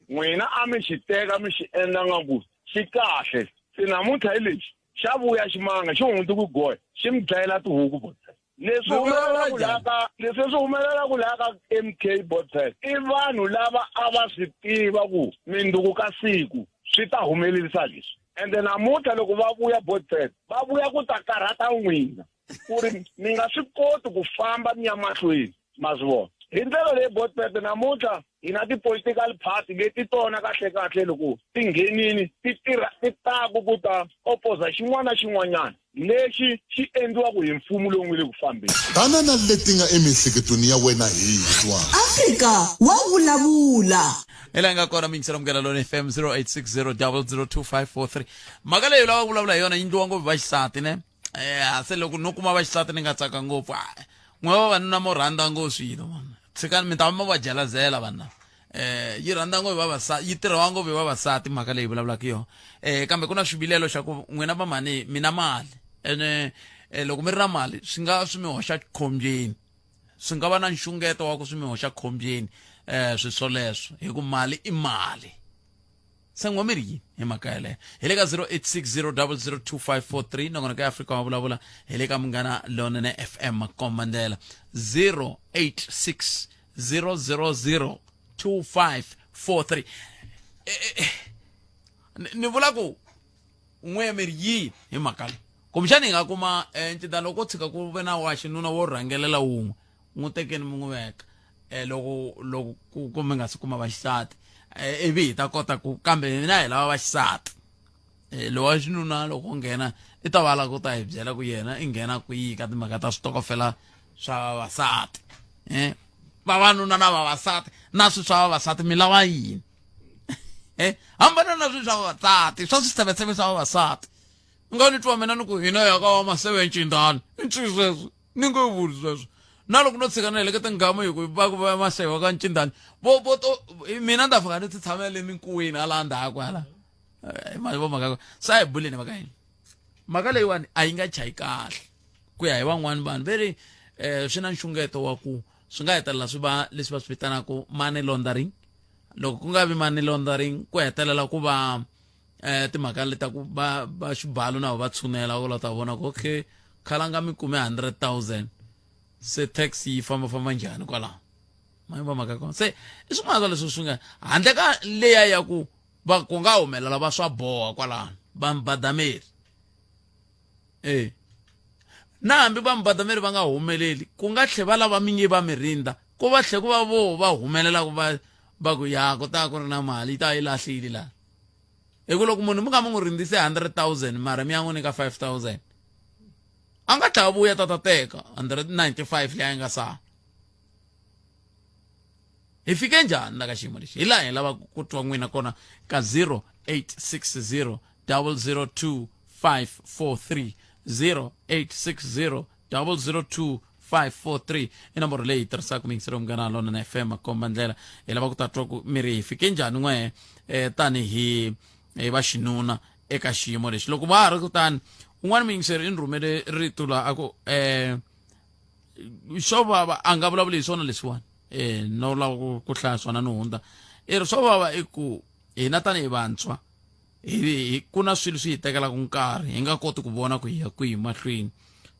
n'wina a mi xi teka mi xi endla nga ku xi kahle se namuntlha hi lexi xa vuya ximanga xi hundzuki goya xi mi dlayela tihuku botfete leswi humelelaka laha ka leswi swi humelelaka laha ka MK Botfet i vanhu lava a va swi tiva ku minduku ka siku swi ta humelerisa leswi ende namuntlha loko va vuya Botfet va vuya ku ta karhata n'wina ku ri mi nga swi koti ku famba mi ya mahlweni ma swi vona hi ndlela leyi Botfet namuntlha hi na ti-political party leti tona kahle-kahle loko ti nghenini ti tirha ti taku ku ta opoza xin'wana na xin'wanyana lexi xi endliwaka hi mfumo lowu nga le ku fambeni. Tana na leti nga emiehleketweni ya wena hi twa. Afrika wa vulavula. Hi laha nga kona miyingiselo munghana lona FM 0860002543 mhaka leyi lava vulavula hi yona yi ndliwa ngopfu vaxisati ne eh se loko no kuma vaxisati ni nga tsaka ngopfu n'we vavanuna mo rhandza ngopfu swilo tshikani mi ta va mi va jalazela vanhu lava eh yi rhandza ngopfu vavasati yi tirhiwa ngopfu hi vavasati mhaka leyi vulavulaka yona eh kambe ku na swivilelo xa ku n'wina vamhani mi na mali ene eh, loko mi ri na mali swi nga swi mi hoxa khombyeni swi nga va na nxungeto wa ku swi mi hoxa khombyeni eh swi swoleswo hi ku mali i mali se n'wa mi ri yini hi mhaka yeleyo hi le ka 0860002543 nakona ka afrika wa vulavula hi le ka munghana lonene fm makombandlela 086 000 2543 ni vula ku n'we mi ri yini hi mhaka leyi kumbexani hi nga kuma um ncindana loko ko tshika ku ve na wa xinuna wo rhangelela wun'we n'wi tekeni mi n'wi veka um loko loko ku mi nga si kuma vaxisati um ivi hi ta kota ku kambe hina hi lava vaxisati um lowa xinuna loko nghena i ta va la ku ta hi byela ku yena i nghena kwihi ka timhaka ta switokofela swa vavasati um Vavanuna na vavasati na swilo swa vavasati mi lava yini? Eh, hambana na swilo swa vavasati, swa swiseveseve swa vavasati. U nga ni twa mina ni ku hina ya ka wa maseve ncindani. I ncini sweswo? Ni nge vuli sweswo. Na loko no tshika ni helekete nghamu hi ku va ku va maseve ka ncindani. Vo vo to mina ni ta fika ni ti tshamela le minkuweni hala ndzhaku hala. Eh, ma vo mhaka se a hi buleni mhaka yini? Mhaka leyiwani a yi nga chayi kahle. Ku ya hi van'wani vanhu ve ri eh swi na nxungeto wa ku swi nga hetelela swi va leswi va swi vitanaka money laundering. Loko ku nga vi money laundering ku hetelela ku va eh timhaka leta ku va va xibalo na va tshunela ku la ta vona ku okay khalanga mi kume 100,000 se tax yi famba famba njhani kwalaho ma va mhaka kona se i swin'wana swa leswi swi nga handle ka leya ya ku va ku nga humelela va swa boha kwalano va mbadameri e na hambi va mbadameri va nga humeleli ku nga tlhe va lava mi nge va mi rindza ku va tlhe ku va vo va humelela ku va va ku ya ku ta ku ri na mali yi ta yi lahlile laha hi ku loko munhu mi nga mi n'wi rindzise 100,000 mara mi ya n'wi nyika 5,000 a nga tlha vuya ta ta teka 195 leyi a yi nga sala hi fike njhani la ka xiyimo lexi hi laha hi lava ku twa n'wina kona ka 0860 002 543 0860 002 543 i nomboro leyi tirhisaka miyingiselo munghana lona na fm makomba ndlela hi lava ku ta twa ku mi ri hi fike njhani n'we eh, tanihi hi va xinuna eka xiyimo lexi loko va ha ri kutani un'wana muyingiseri i ni rhumele rito laha a ku um xo vava a nga vulavuli hi swona leswiwani eh no lava ku ku hlaya swona ni hundza i ri swo vava i ku hina tanihi vantshwa hi ku na swilo swi hi tekelaka nkarhi hi nga koti ku vona ku hi ya kwihi mahlweni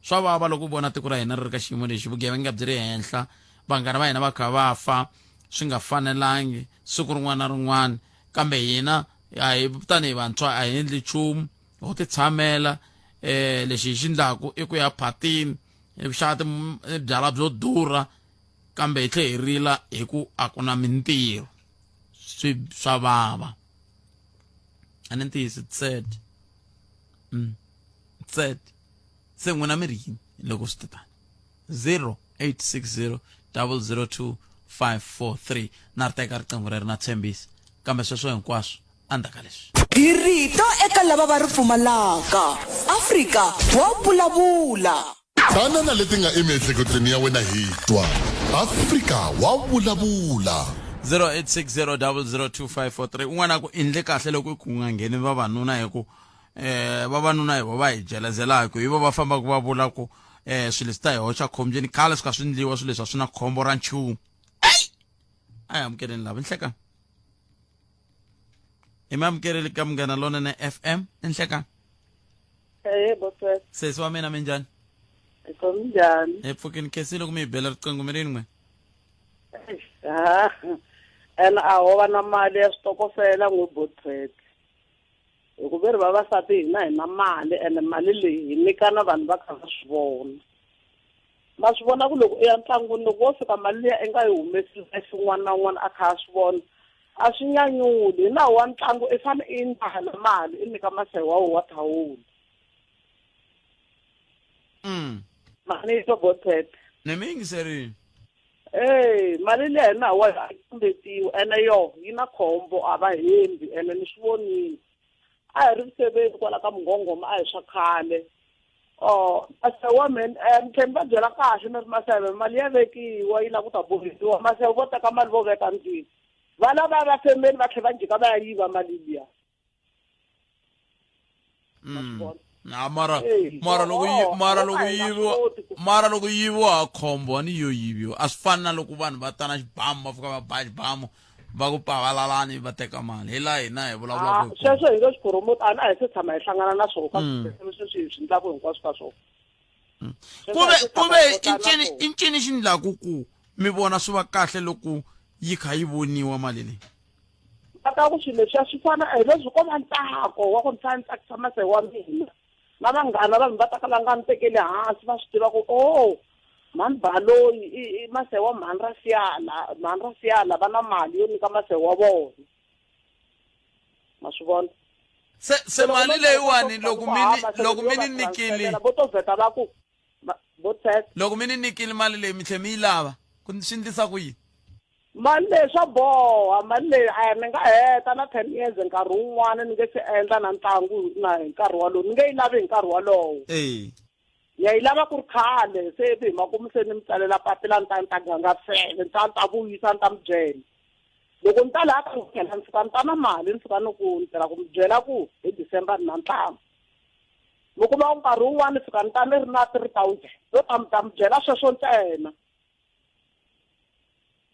swa vava loko u vona tiko ra hina ri ri ka xiyimo lexi vugevenga byi ri henhla vanghana va hina va kha va fa swi nga fanelangi siku rin'wana na rin'wana kambe hina a hi tanihi vantshwa a hi endli nchumu ho ti tshamela eh lexi hi xi ndlaku i ku ya phatini hi ku xava byalwa byo durha kambe hi tlhe hi rila hi ku a ku na mintirho swi swa vava a ni ntiyiso it's sad it's sad se n'wina mi ri yini loko swi te tani 0860 002 543 na ri teka riqingho rero na tshembisa kambe sweswo hinkwaswo endzhaku ka leswi Hi rito eka lava va ri pfumalaka. Afrika wa vulavula. Tana na leti nga emiehleketweni ya wena hi twa. Afrika wa vulavula. 0860002543 un'wana a ku endle kahle loko ku nga ngheni vavanuna hi ku eh vavanuna hi vo va hi jelezelaka hi vo va fambaka va vula ku eh swilo leswi ta hi hoxa khombyeni khale swi ka swi ndliwa swilo leswi a swi na khombo ra nchumu a hi amukeleni lava nhlekani hi mi amukeleli ka munghana lonene fm nhlekani Ehe, boswes. Sesi wa mina minjhani? Hi khomi njhani? Hi pfukini khensile ku mi hi bela riqingho mi ri yini n'we? Eish, Ha. Ene a ho va na mali ya switokofela n'we botret. Hi ku ve ri vavasati hina hi na mali ene mali leyi hi nyikana vanhu va kha va swi vona. Ma swi vona ku loko u ya ntlangwini loko wo fika mali liya i nga yi humesi life un'wana na un'wana a kha a swi vona a swi nyanyuli. Hi nawu wa ntlangu i fane i yi ndala mali i nyika masehe wa wena wa thawula. Mali yo bothet. Ni mi yingiserile. Ey, mali liya hi nawu wa yona a yi tumbetiwi ene yoho yi na khombo a va hembi ene ni swi vonile. A hi ri vuseveni kwala ka Mungongoma a hi swa khale. Oh, maseve wa mina eh, mi tlhe mi va byela kahle mi ri maseve mali ya vekiwa yi lava ku ta bohiwa maseve vo teka mali vo veka ndlwini va lava va femeni va tlhe va njhika va ya yiva mali liya Na mara mara loko yi mara loko yiviwa mara loko yiviwa khombo a ni yo yiviwa a swi fani na loko vanhu va ta na xibamu va fika va ba xibamu va ku pavalalani va teka mali hi laha hina hi vulavulaka ah, sweswo hi nge swi promote a na hi se tshama hi hlangana na swona ka mm. sweswi hi swi ndlaku hinkwaswo ka swona mm. kuve kuve i ncini xi ndlaku ku mi vona swi va kahle loko yi kha yi voniwa mali leyi va ku swilo leswiya swi fana hi leswi ko va ntsako wa ku ni fana ni tsakisa mase wa mina na vanghana vanhu va ta kala nga ni tekeli hansi va swi tiva ku o oh, mhani baloyi i i mase wa mhani ra siyala mhani ra siyala va na mali yo nyika mase wa vona ma swi vona se se mali leyiwani loko mi loko mi ni nikile vo to vheta va ku loko mi ni nikile mali leyi mi tlhe mi yi lava. Ku swi endlisa ku yini? Mali leyi swa boha mali leyi a ni nga heta na 10 years nkarhi wun'wana ni nge se endla na ntlangu na hi nkarhi walowo ni nge yi lavi hi nkarhi walowo. Ee. Ni ya yi lava ku ri khale se ivi hi makumu se ni mi tsalela papila ni ta ni ta gangasela ni ta ni ta vuyisa ni ta mi byela. Loko ni ta laha ka n'wina ni fika ni ta na mali ni fika ni ku ni tirha ku mi byela ku hi December ni na ntlangu. Mi kuma ku nkarhi wun'wana ni fika ni ta ni ri na 3000 no ta mi ta mi byela sweswo ntsena.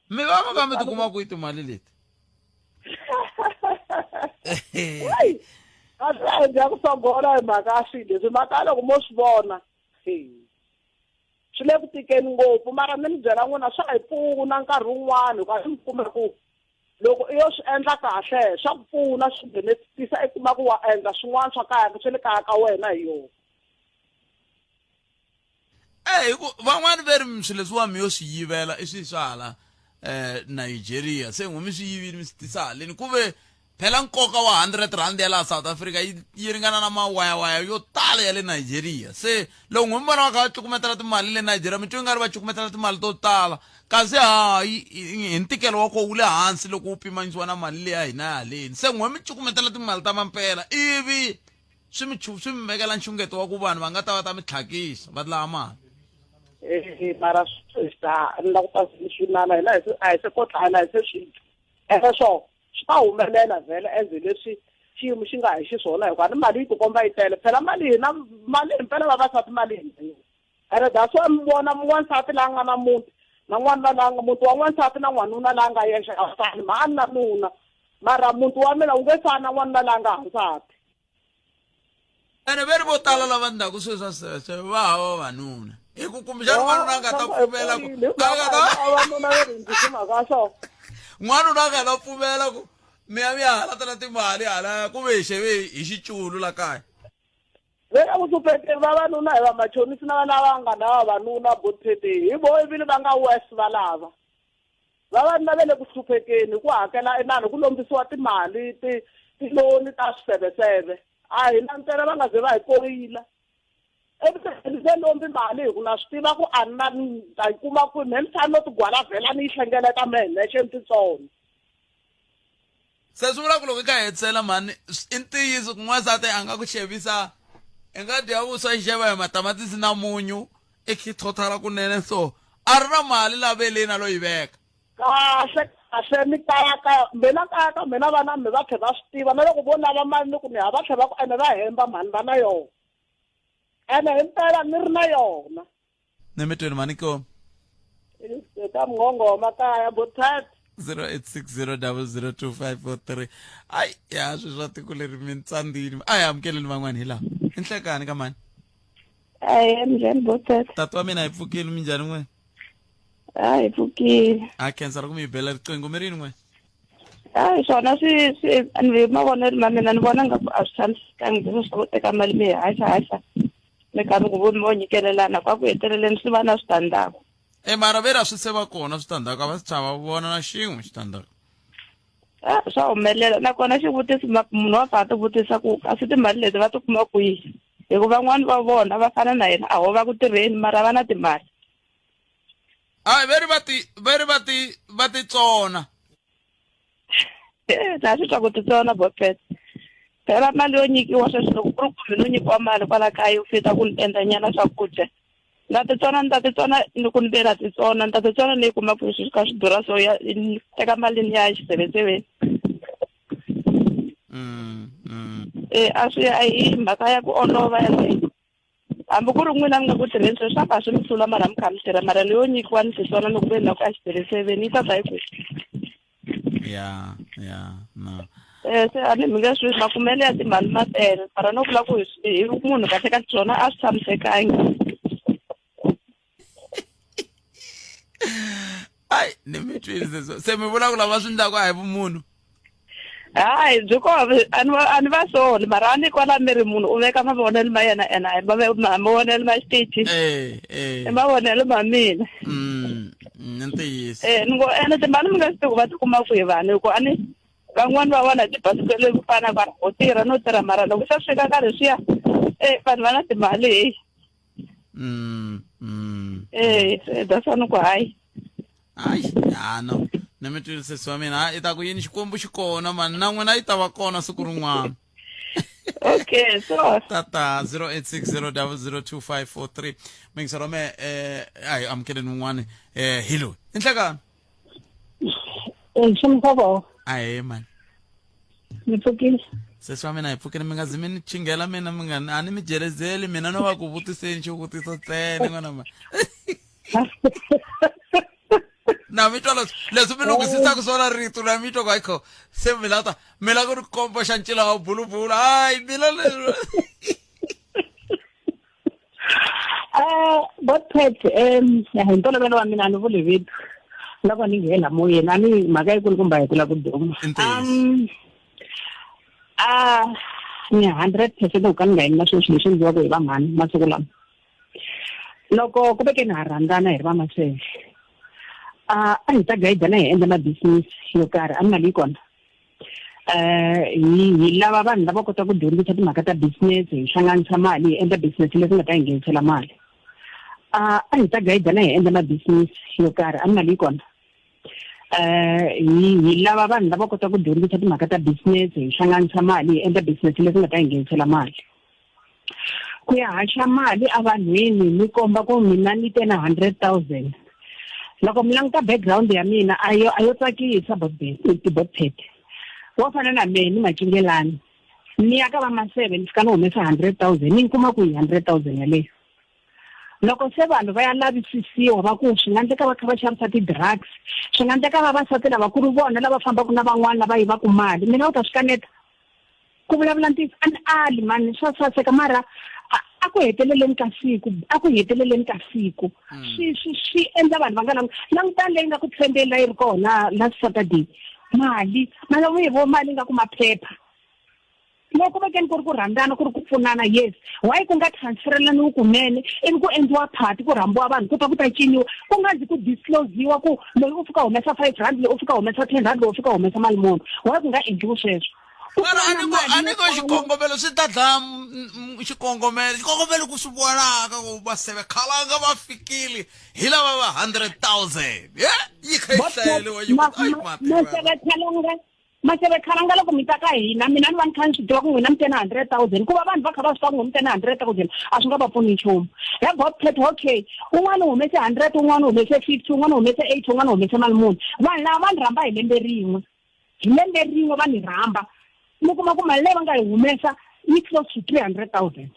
Mi va mi ka mi tikuma kwihi timali leti? Hayi, a swi endla ku sogola hi mhaka ya swilo leswi mhaka loko mo swi vona swi le ku tikeni ngopfu mara ni mi byela n'wina swa hi pfuna nkarhi wun'wana hikuva mi kume ku loko i yo swi endla kahle swa ku pfuna swi benefitisa i kuma ku wa endla swin'wana swa kaya swa le kaya ka wena hi yona. Eh hi ku van'wani ve ri swilo leswiwa mi yo swi yivela i swi swa hala eh Nigeria se n'we mi swi yivile mi swi tisa haleni ku ve phela nkoka wa 100 rand ya laha South Africa yi, yi ringana na mawayawaya yo tala ya le Nigeria se loko n'we mi vona va kha va cukumetela timali le Nigeria mi twa ingari va cukumetela timali to tala kasi hayi hi ntikelo wa kona wu le hansi loko wu pimanyisiwa na mali leya hina ya haleni se n'we mi cukumetela timali ta mampela ivi swi mi swi mi vekela nxungeto wa ku vanhu va nga ta va ta mi tlhakisa va lava mali. Eh, mara swi ta ni la ku ta swi nana hina hi se a hi se kotlana hi se swi twa ene swo swi ta humelela vhele as leswi xiyimo xi nga hi xiswona hikuva ni mali yi tikomba yi tele phela mali hina mali himpela vavasati mali hina ene that's why mi vona n'wansati la nga na muti na n'wanuna la nga muti wa n'wansati na n'wanuna la nga yexe a fani mhani na nuna mara muti wa mina wu nge fani na n'wanuna la nga hansati. Ene ve ri vo tala lava ndlaku swilo swa sweswo va hava vavanuna hi ku kumbexana n'wanuna a nga ta pfumela ku a nga ta vavanuna ve rindzisi mhaka swo n'wanuna a nga ta pfumela ku mi ya mi ya halatela timali hala ku ve hi xeve hi xiculu la kaya. Ve le ku hluphekeni vavanuna hi vamachonisi na lava nga na vavanuna botphete hi vo ivile va nga worse valava. Vavanuna va le ku hluphekeni hi ku hakela inani hi ku lombisiwa timali ti tiloni ta swiseveseve. A hi na ntsena va nga ze va hi poyila. Evuton'wini ni nge lombi mali hi ku na swi tiva ku a ni na ni ta yi kuma kwihi mehe ni tshama no tigwalavhela ni yi hlengeleta mehe nexe ni titsona. Se swi vula ku loko i kha hetisela mhani i ntiyiso ku n'wansati a nga ku xevisa i nga dya vuswa i xeva hi matamatisi na munyu i khithothala kunene so a ri na mali la veleni a lo yi veka. Kahle kahle ni kaya ka mina kaya ka mina vana mi va tlhe va swi tiva na loko vo lava mali ni ku ni hava tlhe va ku ene va hemba mhani va na yona ene himpela ni ri na yona. Ni mi twini mhani ko. Ka Mngongoma kaya Bothat. 0860002543 ai ya swi swa tiko leri mi tsandzini a hi amukeleni van'wana hi laha i nhlekani ka mani. Ahee, minjhani Bothat? Tata wa mina hi pfukile minjhani n'we? A hi pfukile. A khensa loko mi hi bela riqingho mi rini n'we? Hayi swona swi swi ni mavonelo ma mina ni vona nga ku a swi tshamisekangi leswi swa ku teka mali mi yi haxa haxa mi kha mi ku vo mo nyikelelana kwa ku heteleleni swi va na switandzhaku. E mara ve ri a swi se va kona switandzhaku a va si tshama va vona na xin'we xitandzhaku. Ah, swa humelela nakona xivutiso munhu wa pfa a ti vutisa ku kasi timali leti va ti kuma kwihi hikuva van'wani va vona va fana na hina a ho va ku tirheni mara va na timali. A ve ri va ti ve ri va ti va titsona. Na swi twa ku titsona Botpet. Phela mali yo nyikiwa sweswi loko ku ri ku mina u nyikiwa mali kwala kaya yo fita ku ni endla nyana swakudya na titsona ni ta titsona ni ku ni ve na titsona ni ta titsona ni yi kuma ku swi ka swi durha so ya ni teka mali ni ya xiseveseveni. E a swi a hi mhaka ya ku olova yaleyo. Hambi ku ri n'wina mi nga ku tirheni sweswi swa ka swi mi hlula mara mi kha mi tirha mara leyo nyikiwa ni titsona loko ve ni lava ku ya xiseveseveni yi ta ta hi kwihi? Ya ya no. Eh se a ni mi nge swi makumelo ya timali ma tele mara no vula ku hi munhu kahle kahle swona a swi tshamisekangi. Ai ni mi twile se se mi vula ku lava swi endlaku a hi vumunhu. Hayi byi kona a ni a ni va soli mara a ni kwala mi ri munhu u veka mavonelo ma yena ene a hi mavonelo ma xitichi. Eh eh. I mavonelo ma mina. I ntiyiso. Eh ni ngo ene timali mi nga swi tivi ku va ti kuma kwihi vanhu hi ku a ni van'wani va vona ti basikele ku fana va u tirha no tirha mara loko se swi fika nkarhi swiya eh vanhu va na timali heyi. Eh that's why ni ku hayi. Hayi ya no ni mi twile sesi wa mina. I ta ku yini, Xikwembu xi kona mani, na n'wina yi ta va kona siku rin'wana. Okay, so tata 0860002543 mingisero wa mehe. A hi amukeleni un'wana. Hi loyi i nhlekani. Ximkhova. Ahee mani. Ni pfukile. Sesi wa mina, hi pfukile. Mi nga zi mi ni chingela mina, mi nga a ni mi jelezeli mina, no va ku vutiseni xivutiso ntsena n'wana ma. Na mi twa leswi mi lunghisisaka swona rito na mi twa ku ayikho se mi lava ta mi lava ku ri komba xa ncila wa bulubulu. Hayi mina leswi. Botpet, hi ntolovelo wa mina a ni vuli vito loko ni nghena moyeni, a ni mhaka yikulukumba hi ku lava ku duma. A ni 100% ku ka ni nga yimi na swilo leswi endliwaka hi vamhani masiku lama. Loko ku veke na ha rhandzana hi ri vamaseve, a hi ta gayidana, hi endla ma-business yo karhi, a ni mali yi kona. Hi lava vanhu lava kota ku dyondzisa timhaka ta business, hi hlanganisa mali, hi endla business leswi nga ta hi nghenisela mali. A hi ta gayidana, hi endla ma-business yo karhi, a ni mali yi kona. Hi lava vanhu lava kota ku dyondzisa timhaka ta business, hi hlanganisa mali, hi endla business leswi nga ta hi nghenisela mali. Ku ya haxa mali evanhwini mi komba ku mina ni te na 100,000, loko mi languta background ya mina a yo a yo tsakisa. Botpet wo fana na mehe ni macingelani, ni ya ka va maseve, ni fika ni humesa 100,000, ni kuma ku yi 100,000 yaleyo. Loko se vanhu va ya lavisisiwa, va ku swi nga endleka va kha va xavisa ti-drugs, swi nga endleka vavasati lava ku ri vona lava fambaka na van'wana lava yivaka mali. Mina u ta swi kaneta ku vulavula ntiyiso, a ni ali mani, swa saseka, mara a ku heteleleni ka siku, a ku heteleleni ka siku swi endla vanhu va nga langutani leyi nga ku trendeni la yi ri kona last Saturday, mali mali yi vo mali nga ku maphepha. Loko vekeni ku ri ku rhandzana, ku ri ku pfunana, yes, why ku nga transferelaniwi kunene, ivi ku endliwa party, ku rhambiwa vanhu, ku ta ku ta ciniwa, ku nga zi ku disclosiwa ku loyi u fika humesa R5, loyi u fika humesa R10, loyi u fika humesa mali muni? Why ku nga endliwi sweswo? Mara a ni ko xikongomelo swi ta dlaya xikongomelo ku swi vonaka ku vaseve khalanga va fikile hi lava va 100,000 ye yi kha yi hlayeliwa yi ku ai. Maseve khalanga, maseve khalanga, loko mi ta ka hina, mina ni va ni kha ni swi tiva ku n'wina mi te na 100,000. Ku va vanhu va kha va swi tiva ku n'wina mi te na 100,000, a swi nga va pfuni nchumu. Ya Bobcat, okay, un'wana u humese 100, un'wana u humese 50, un'wana u humese 80, un'wana u humese mali muni. Vanhu lava va ni rhamba hi lembe rin'we, hi lembe rin'we va ni rhamba, mi kuma ku mali leyi va nga yi humesa yi close to 300,000.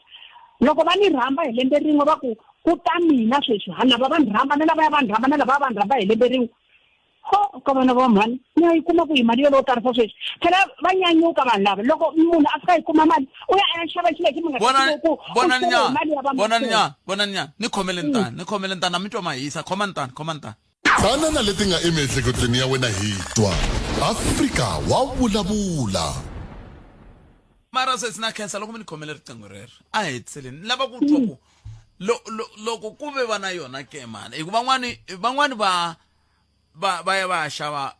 Loko va ni rhamba hi lembe rin'we, va ku ku ta mina sweswi, ha lava va ni rhamba na lavaya va ni rhamba na lava va ni rhamba hi lembe rin'we, ho ka vana va mhani, ni ya yi kuma ku hi mali yolowo tarisa sweswi. Phela va nyanyuka vanhu lava, loko munhu a fika yi kuma mali, u ya a ya xava xilo lexi mi nga ku vonani nyana, vonani nyana, vonani nyana, ni khomeleni tani, ni khomeleni tani, na mi twa mahisa. Khomani tani, khomani tani. Tana na leti nga emiehleketweni ya wena, hi twa Afrika wa vulavula. Mara sesi na khensa loko mi ni khomele riqingho rero. A hetiseleni, ni lava ku twa ku loko ku ve va na yona ke mani, hi ku van'wani va ya va ya xava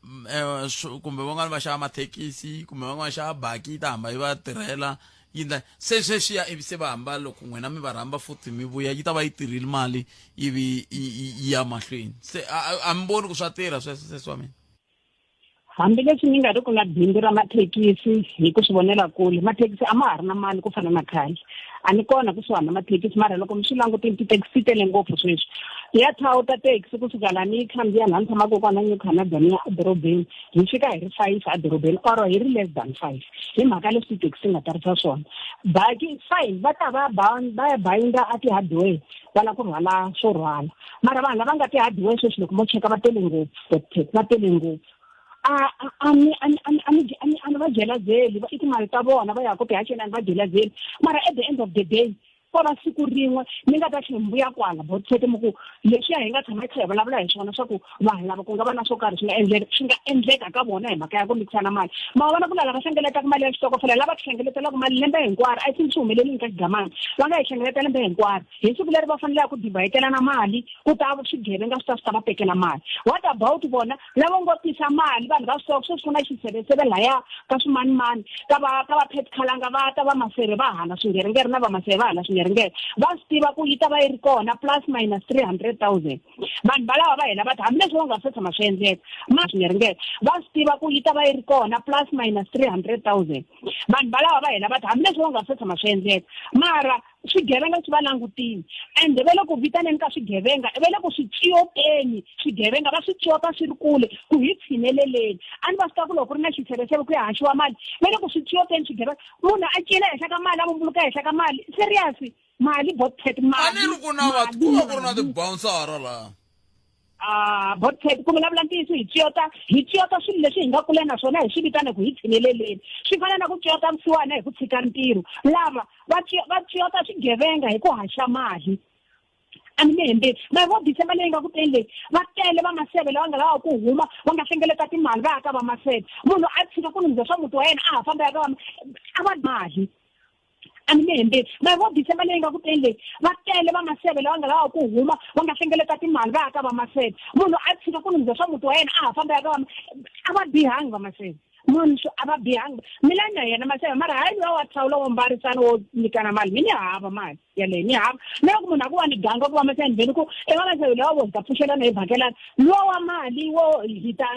kumbe van'wani va xava mathekisi, kumbe van'wani va xava baki, yi ta hamba yi va tirhela yi ndla se sweswiya, ivi se va hamba. Loko n'wina mi va rhamba futhi mi vuya, yi ta va yi tirhile mali, ivi yi ya mahlweni. Se a mi voni ku swa tirha sweswo, sesi wa mina? Hambileswi ni nga ri ku na bindzu ra mathekisi, hi ku swi vonela kule, mathekisi a ma ha ri na mali ku fana na khale. A ni kona kusuhani na mathekisi, mara loko mi swi langutile, tithekisi ti tele ngopfu sweswi. Ya thawuta taxi kusuka laha ni yi khandziya laha ni tshamaka kona New Canada, ni ya edorobeni, hi fika hi ri 5 edorobeni or hi ri less than 5, hi mhaka leswi tithekisi ti nga tarisa swona. Baki fine, va ta va va ya bayinda a ti-hardware, va lava ku rhwala swo rhwala, mara vanhu lava nga ti-hardware sweswi, loko mo cheka, va tele ngopfu, va tele ngopfu. A ni a ni a ni a ni a ni a ni va jelazeli, i timali ta vona va ya ku tihaxeni, a ni va jelazeli, mara at the end of the day ko va siku rin'we mi nga ta tlhela mi vuya kwala botshete, mi ku leswiya hi nga tshama hi kha hi vulavula hi swona, swa ku vanhu lava ku nga va na swo karhi swi nga endleka, swi nga endleka ka vona hi mhaka ya ku mikisana mali. Ma vona ku lava va hlengeletaka mali ya xitokofela, lava ti hlengeletelaka mali lembe hinkwaro, I think swi humelelini ka xigamana, va nga yi hlengeleta lembe hinkwaro, hi siku leri va faneleke ku divayetelana mali, ku ta swigevenga swi ta va tekela mali. What about vona lava ngo tisa mali? Vanhu va swi sweswi ku na xiseveseve laya ka swimanimani, ka va Pet Khalanga, va ta va maseve va hana swingeringeri, na va maseve va hana swingeringeri. Swinyeringe va swi tiva ku yi ta va yi ri kona plus minus 300,000. Vanhu valava va hina va ti hambileswi va nga se tshama swi endleka. Ma Swinyeringe va swi tiva ku yi ta va yi ri kona plus minus 300,000. Vanhu valava va hina va ti hambileswi va nga se tshama swi endleka. Mara swigevenga swi va langutile ende va le ku vitaneni ka swigevenga va le ku swi ciyoteni swigevenga va swi ciyota swi ri kule ku hi tshineleleni a ni va swi tiva ku loko ku ri na xiseveseve ku ya haxiwa mali va le ku swi ciyoteni swigevenga munhu a cina ehenhla ka mali a vumbuluka ehenhla ka mali serious mali botpet mali a ni ri ku na va ku va ku ri na ti-bouncera laha Ah, botpet ku vulavula ntiyiso hi ciyota hi ciyota swilo leswi hi nga kule na swona hi swi vitana ku hi tshineleleni swi fana na ku ciyota vusiwana hi ku tshika ntirho lava va va ciyota swigevenga hi ku haxa mali a ni mi hembeli ma vo December leyi nga ku teni leyi va tele va maseve lava nga lavaka ku huma va nga hlengeleta timali va ya ka va maseve munhu a tshika ku lunghisa swa muti wa yena a ha famba ya ka va a va mali a ni mi hembeli ma vo December leyi nga ku teni leyi va tele va maseve lava nga lavaka ku huma va nga hlengeleta timali va ya ka va maseve munhu a tshika ku lunghisa swa muti wa yena a ha famba ya ka va a va bihangi va maseve munhu swo a va bihangi mina na yena maseve mara hayi luwa wa thawula wo mbarisana wo nyikana mali mi ni hava mali yaleyo ni hava na loko munhu a ku wa ni ganga ku va maseve ni vhele ku i va maseve lawa vo hi ta pfuxelana hi vhakelana luwa wa mali wo hi ta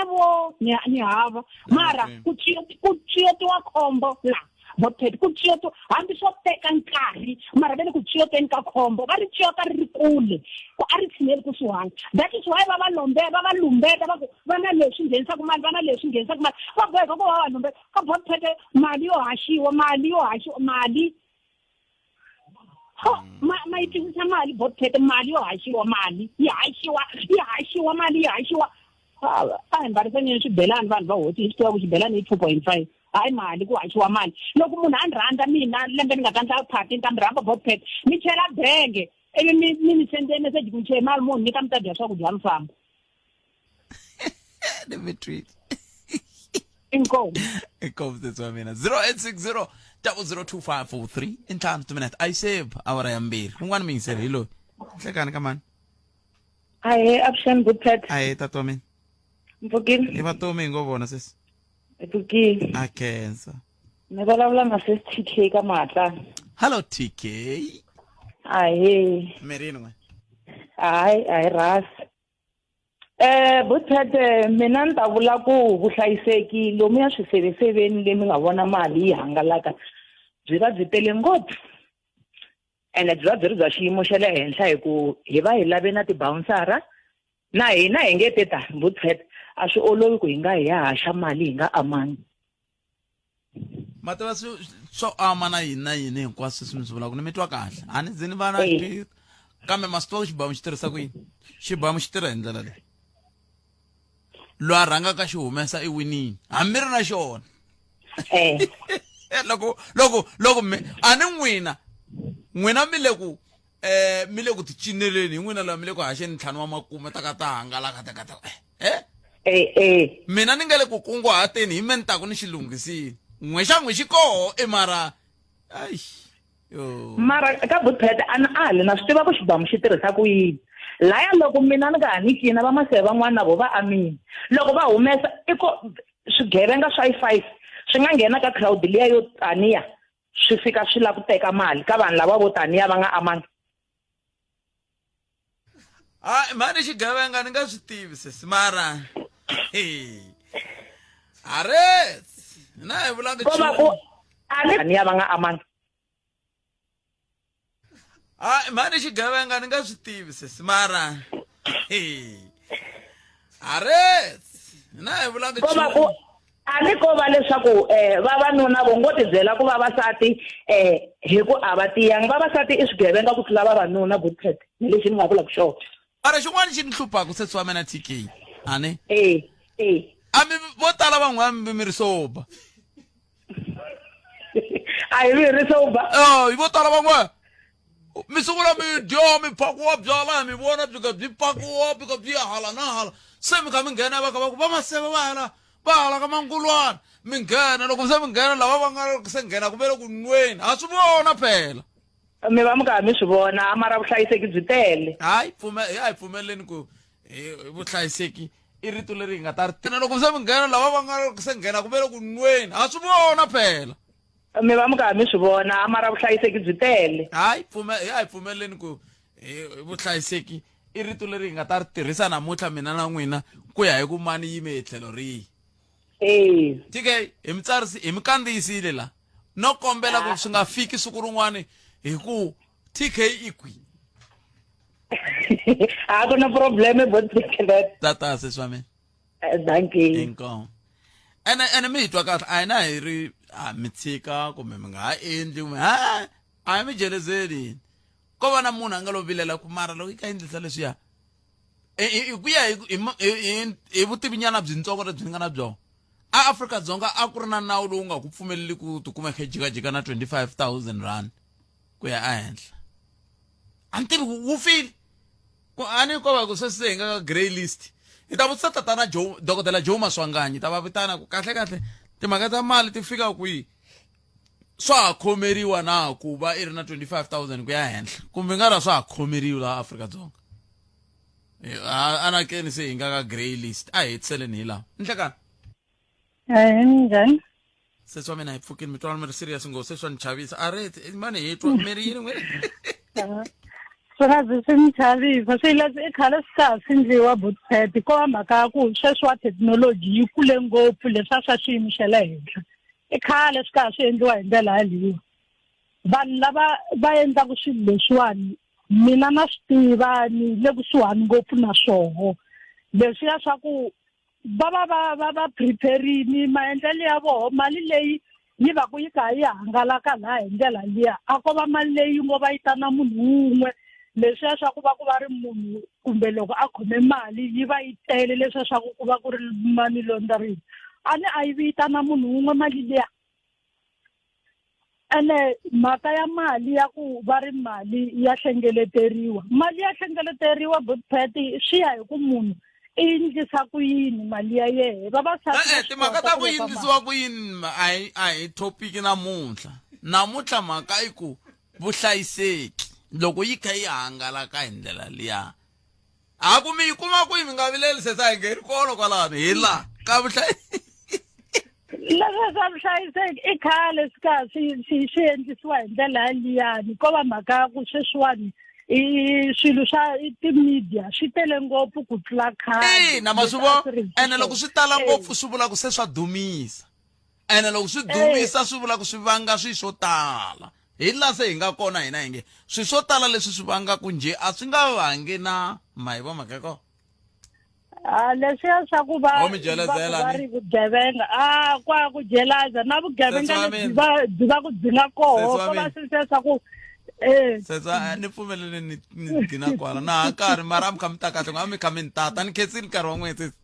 evo ni ni hava mara ku ku ciyetiwa khombo la botpet ku ciyetiwa hambi swo teka nkarhi mara va le ku ciyoteni ka khombo va ri ciyota ri ri kule ku a ri tshineli kusuhani that is why va va lombe va va lumbeta va ku va na leswi nghenisaka mali va na leswi nghenisaka mali va boheka ku va va lumbeta ka botpet mali yo haxiwa mali yo haxiwa mali ho ma ma yi twisisa mali botpet mali yo haxiwa mali yi haxiwa yi haxiwa mali yi haxiwa a hi mbarisaneni swibelani vanhu va hosi hi swi tiva ku xibelani i 2.5 hayi mali ku haxiwa mali loko munhu a ni rhandza mina lembe ni nga ta ndla phati ni ta mi rhamba botpet mi chela benge ivi mi mi ni sende message ku ni chele mali munhu mi ta mi ta dya swakudya mi famba ni mi twile inkomu inkomu sesi wa mina 0860 002543 i ntlhanu timinete a yi save awara ya mbirhi un'wana mi yingisele hi loyi nhlekani ka mani Ahee, avuxeni Butpet. Ahee, tata wa mina. Mpfukile. I vatomi hi ngo vona sesi. Mpfukile. A khensa. Ni vulavula na sis TK ka Mahatlana. Hello TK. Ahee. Mirini n'we. Hayi, a hi rhasi. Butpet mina ni ta vula ku vuhlayiseki lomuya swiseveseveni le mi nga vona mali yi hangalaka byi va byi tele ngopfu. Ene byi va byi ri bya xiyimo xa le henhla hi ku hi va hi lave na tibawunsara na hina hi nge te ta Butpet a swi olovi ku hi nga hi ya haxa mali hi nga amangi. Ma tiva swi swo ama na yini na yini hinkwaswo leswi mi swi vulaka ni mi twa kahle a ni ze ni va na kambe ma swi tiva ku xibamu xi tirhisa ku yini xibamu xi tirha hi ndlela leyi loyi a rhangaka xi humesa i winini hambi ri na xona eh. loko loko loko mi a ni n'wina n'wina mi le ku eh mi le ku ticineleni hi n'wina laha mi le ku haxeni ntlhanu wa makume ta ka ta hangalaka ta ka ta eh eh eh mina ni nga le ku kunguhateni hi me ni taku ni xi lunghisile n'we xa n'we xi koho e mara ayi mara ka butpet a ni ali na swi tiva ku xibamu xi tirhisa ku yini laya loko mina ni nga ha ni cina vamaseve van'wana na vo va amini loko va humesa i ko swigevenga swa yi five swi nga nghena ka crowd liya yo taniya swi fika swi lava ku teka mali ka vanhu lava vo taniya va nga amanga hayi mhani xigevenga ni nga swi tivi sesi mara are na hi vulanga ko va ku a ni ya va nga amanga hayi mhani xigevenga ni nga swi tivi sesi mara are na hi vulanga ko va ku a ni ko va leswaku um vavanuna vo ngo tibyela ku vavasati um hi ku a va tiyanga vavasati i swigevenga ku tlula vavanuna butpet ni lexi ni nga vulaka xona mara xin'wana xi ni hluphaka sesi wa mina tk ani e e a mi vo tala van'wana mi ri soba a hi mi ri soba oh hi vo tala van'wana mi sungula mi dya mi pakiwa byala mi vona byi ka byi pakiwa byi ka byi ya hala na hala se mi kha mi nghena va kha va ku va maseve va hala va hala ka mangulwana mi nghena loko se mi nghena lava va nga se nghena ku ve le ku nweni ha swi vona phela mi va mi karhi mi swi vona mara vuhlayiseki byi tele hayi pfume a hi pfumeleni ku vuhlayiseki i rito leri hi nga ta ri loko se mi nghena lava va nga se nghena ku ve le ku nweni ha swi vona phela. Mi va mi karhi mi swi vona mara vuhlayiseki byi tele. Hayi pfume hi pfumeleni ku vuhlayiseki i rito leri hi nga ta ri tirhisa namuntlha mina na n'wina ku ya hi ku mani yime hi tlhelo rihi. Ee. TK hi mi tsarisi hi mi kandziyisile la no kombela ku swi nga fiki siku rin'wani hi ku TK i kwi. A ku na probleme bo TK. Tata sesi wa mina. Dankie. Inkomu. Ene ene mi hi twa kahle a hina hi ri a mi tshika kumbe mi nga ha endli kumbe ha a hi mi jelezeli ko va na munhu a nga lo vilela ku mara loko yi ka endlisa leswiya hi ku ya hi vutivinyana byintsongo lebyi ni nga na byona a Afrika-Dzonga a ku ri na nawu lowu nga ku pfumeleli ku tikuma kha jikajika na 25000 rand ku ya ehenhla a ni tivi wu file ku a ni ko va ku sweswi se hi nga ka grey list hi ta vutisa tatana Joe dokodela Joe Maswanganyi ta va vitana ku kahle kahle timhaka ta mali ti fika kwihi swa ha khomeriwa na ku va i ri na 25000 ku ya henhla kumbe nga ra swa ha khomeriwi laha Afrika-Dzonga anakeni se hi nga ka grey list a hi hetiseleni hi laha nhlekani Eh, njhani? Sesi wa mina hi pfukini mi twa mi ri serious ngopfu se swa ni chavisa a ri mani hi twa mi ri yini n'wina Swi nga zi swi ni chavisa swi leswi i khale swi ka ha swi ndliwa botpet ko va mhaka ya ku sweswi wa thekinoloji yi kule ngopfu leswiya swa xiyimo xa le henhla i khale swi ka ha swi endliwa hi ndlela yaliwa vanhu lava va endlaka swilo leswiwani mina na swi tiva ni le kusuhani ngopfu na swoho leswiya swa ku va va va va va prepare-ini maendlelo ya voho mali leyi yi va ku yi kha yi hangalaka laha hi ndlela liya a ko va mali leyi yi ngo va yi ta na munhu wun'we leswiya swa ku va ku va ri munhu kumbe loko a khome mali yi va yi tele leswiya swa ku ku va ku ri money laundering a ni a yi vi ta na munhu wun'we mali liya ene mhaka ya mali ya ku va ri mali ya hlengeleteriwa mali ya hlengeleteriwa botpet swi ya hi ku munhu i endlisa ku yini mali ya yehe vavasati E-e, timhaka ta ku endlisiwa ku yini a hi a hi topic namuntlha namuntlha mhaka i ku vuhlayiseki loko yi kha yi hangalaka hi ndlela liya a ku mi yi kuma kwihi mi nga vileli se sa hi nge ri kona kwalano hi laha ka vuhlayi leswi swa vuhlayiseki i khale swi ka swi swi swi endlisiwa hi ndlela yaliyani ko va mhaka ya ku sweswiwani i swilo swa ti-media swi tele ngopfu ku tlula khale ina ma swi vona ene loko swi tala ngopfu swi vula ku se swa dumisa ene loko swi dumisa swi vula ku swi vanga swi swo tala hi laha se hi nga kona hina hi nge swi swo tala leswi swi vangaku njhe a swi nga vangi na mahi va mhaka ya kona Ah, leswiya swa ku va Ho mi jelezela va ni? ri vugevenga a kwa ku jelaza na vugevenga Sesi wa lebyi mina. va byi va ku byi nga koho Sesi wa ko va mina. sweswiya swa ku eh setsa ni pfumelele ni ni gina kwala na ha karhi mara a mi kha mi ta kahle a mi kha mi ni tata ni khensile nkarhi wa n'wina sesi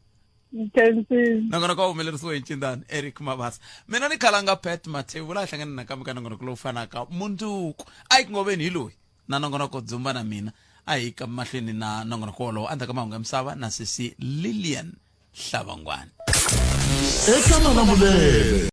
nkhensile nongonoko wa humelerisiwe hi ncindani eric mabasa mina ni khalanga pat mathevula hi hlangane nakambe ka nongonoko lowu fanaka mundzuku a yi ku ngoveni hi loyi na nongonoko dzumba na mina a hi ka mahlweni na nongonoko wolowo endzhaku ka mahungu ya misava na sesi lilian hlavangwani eka malamulele.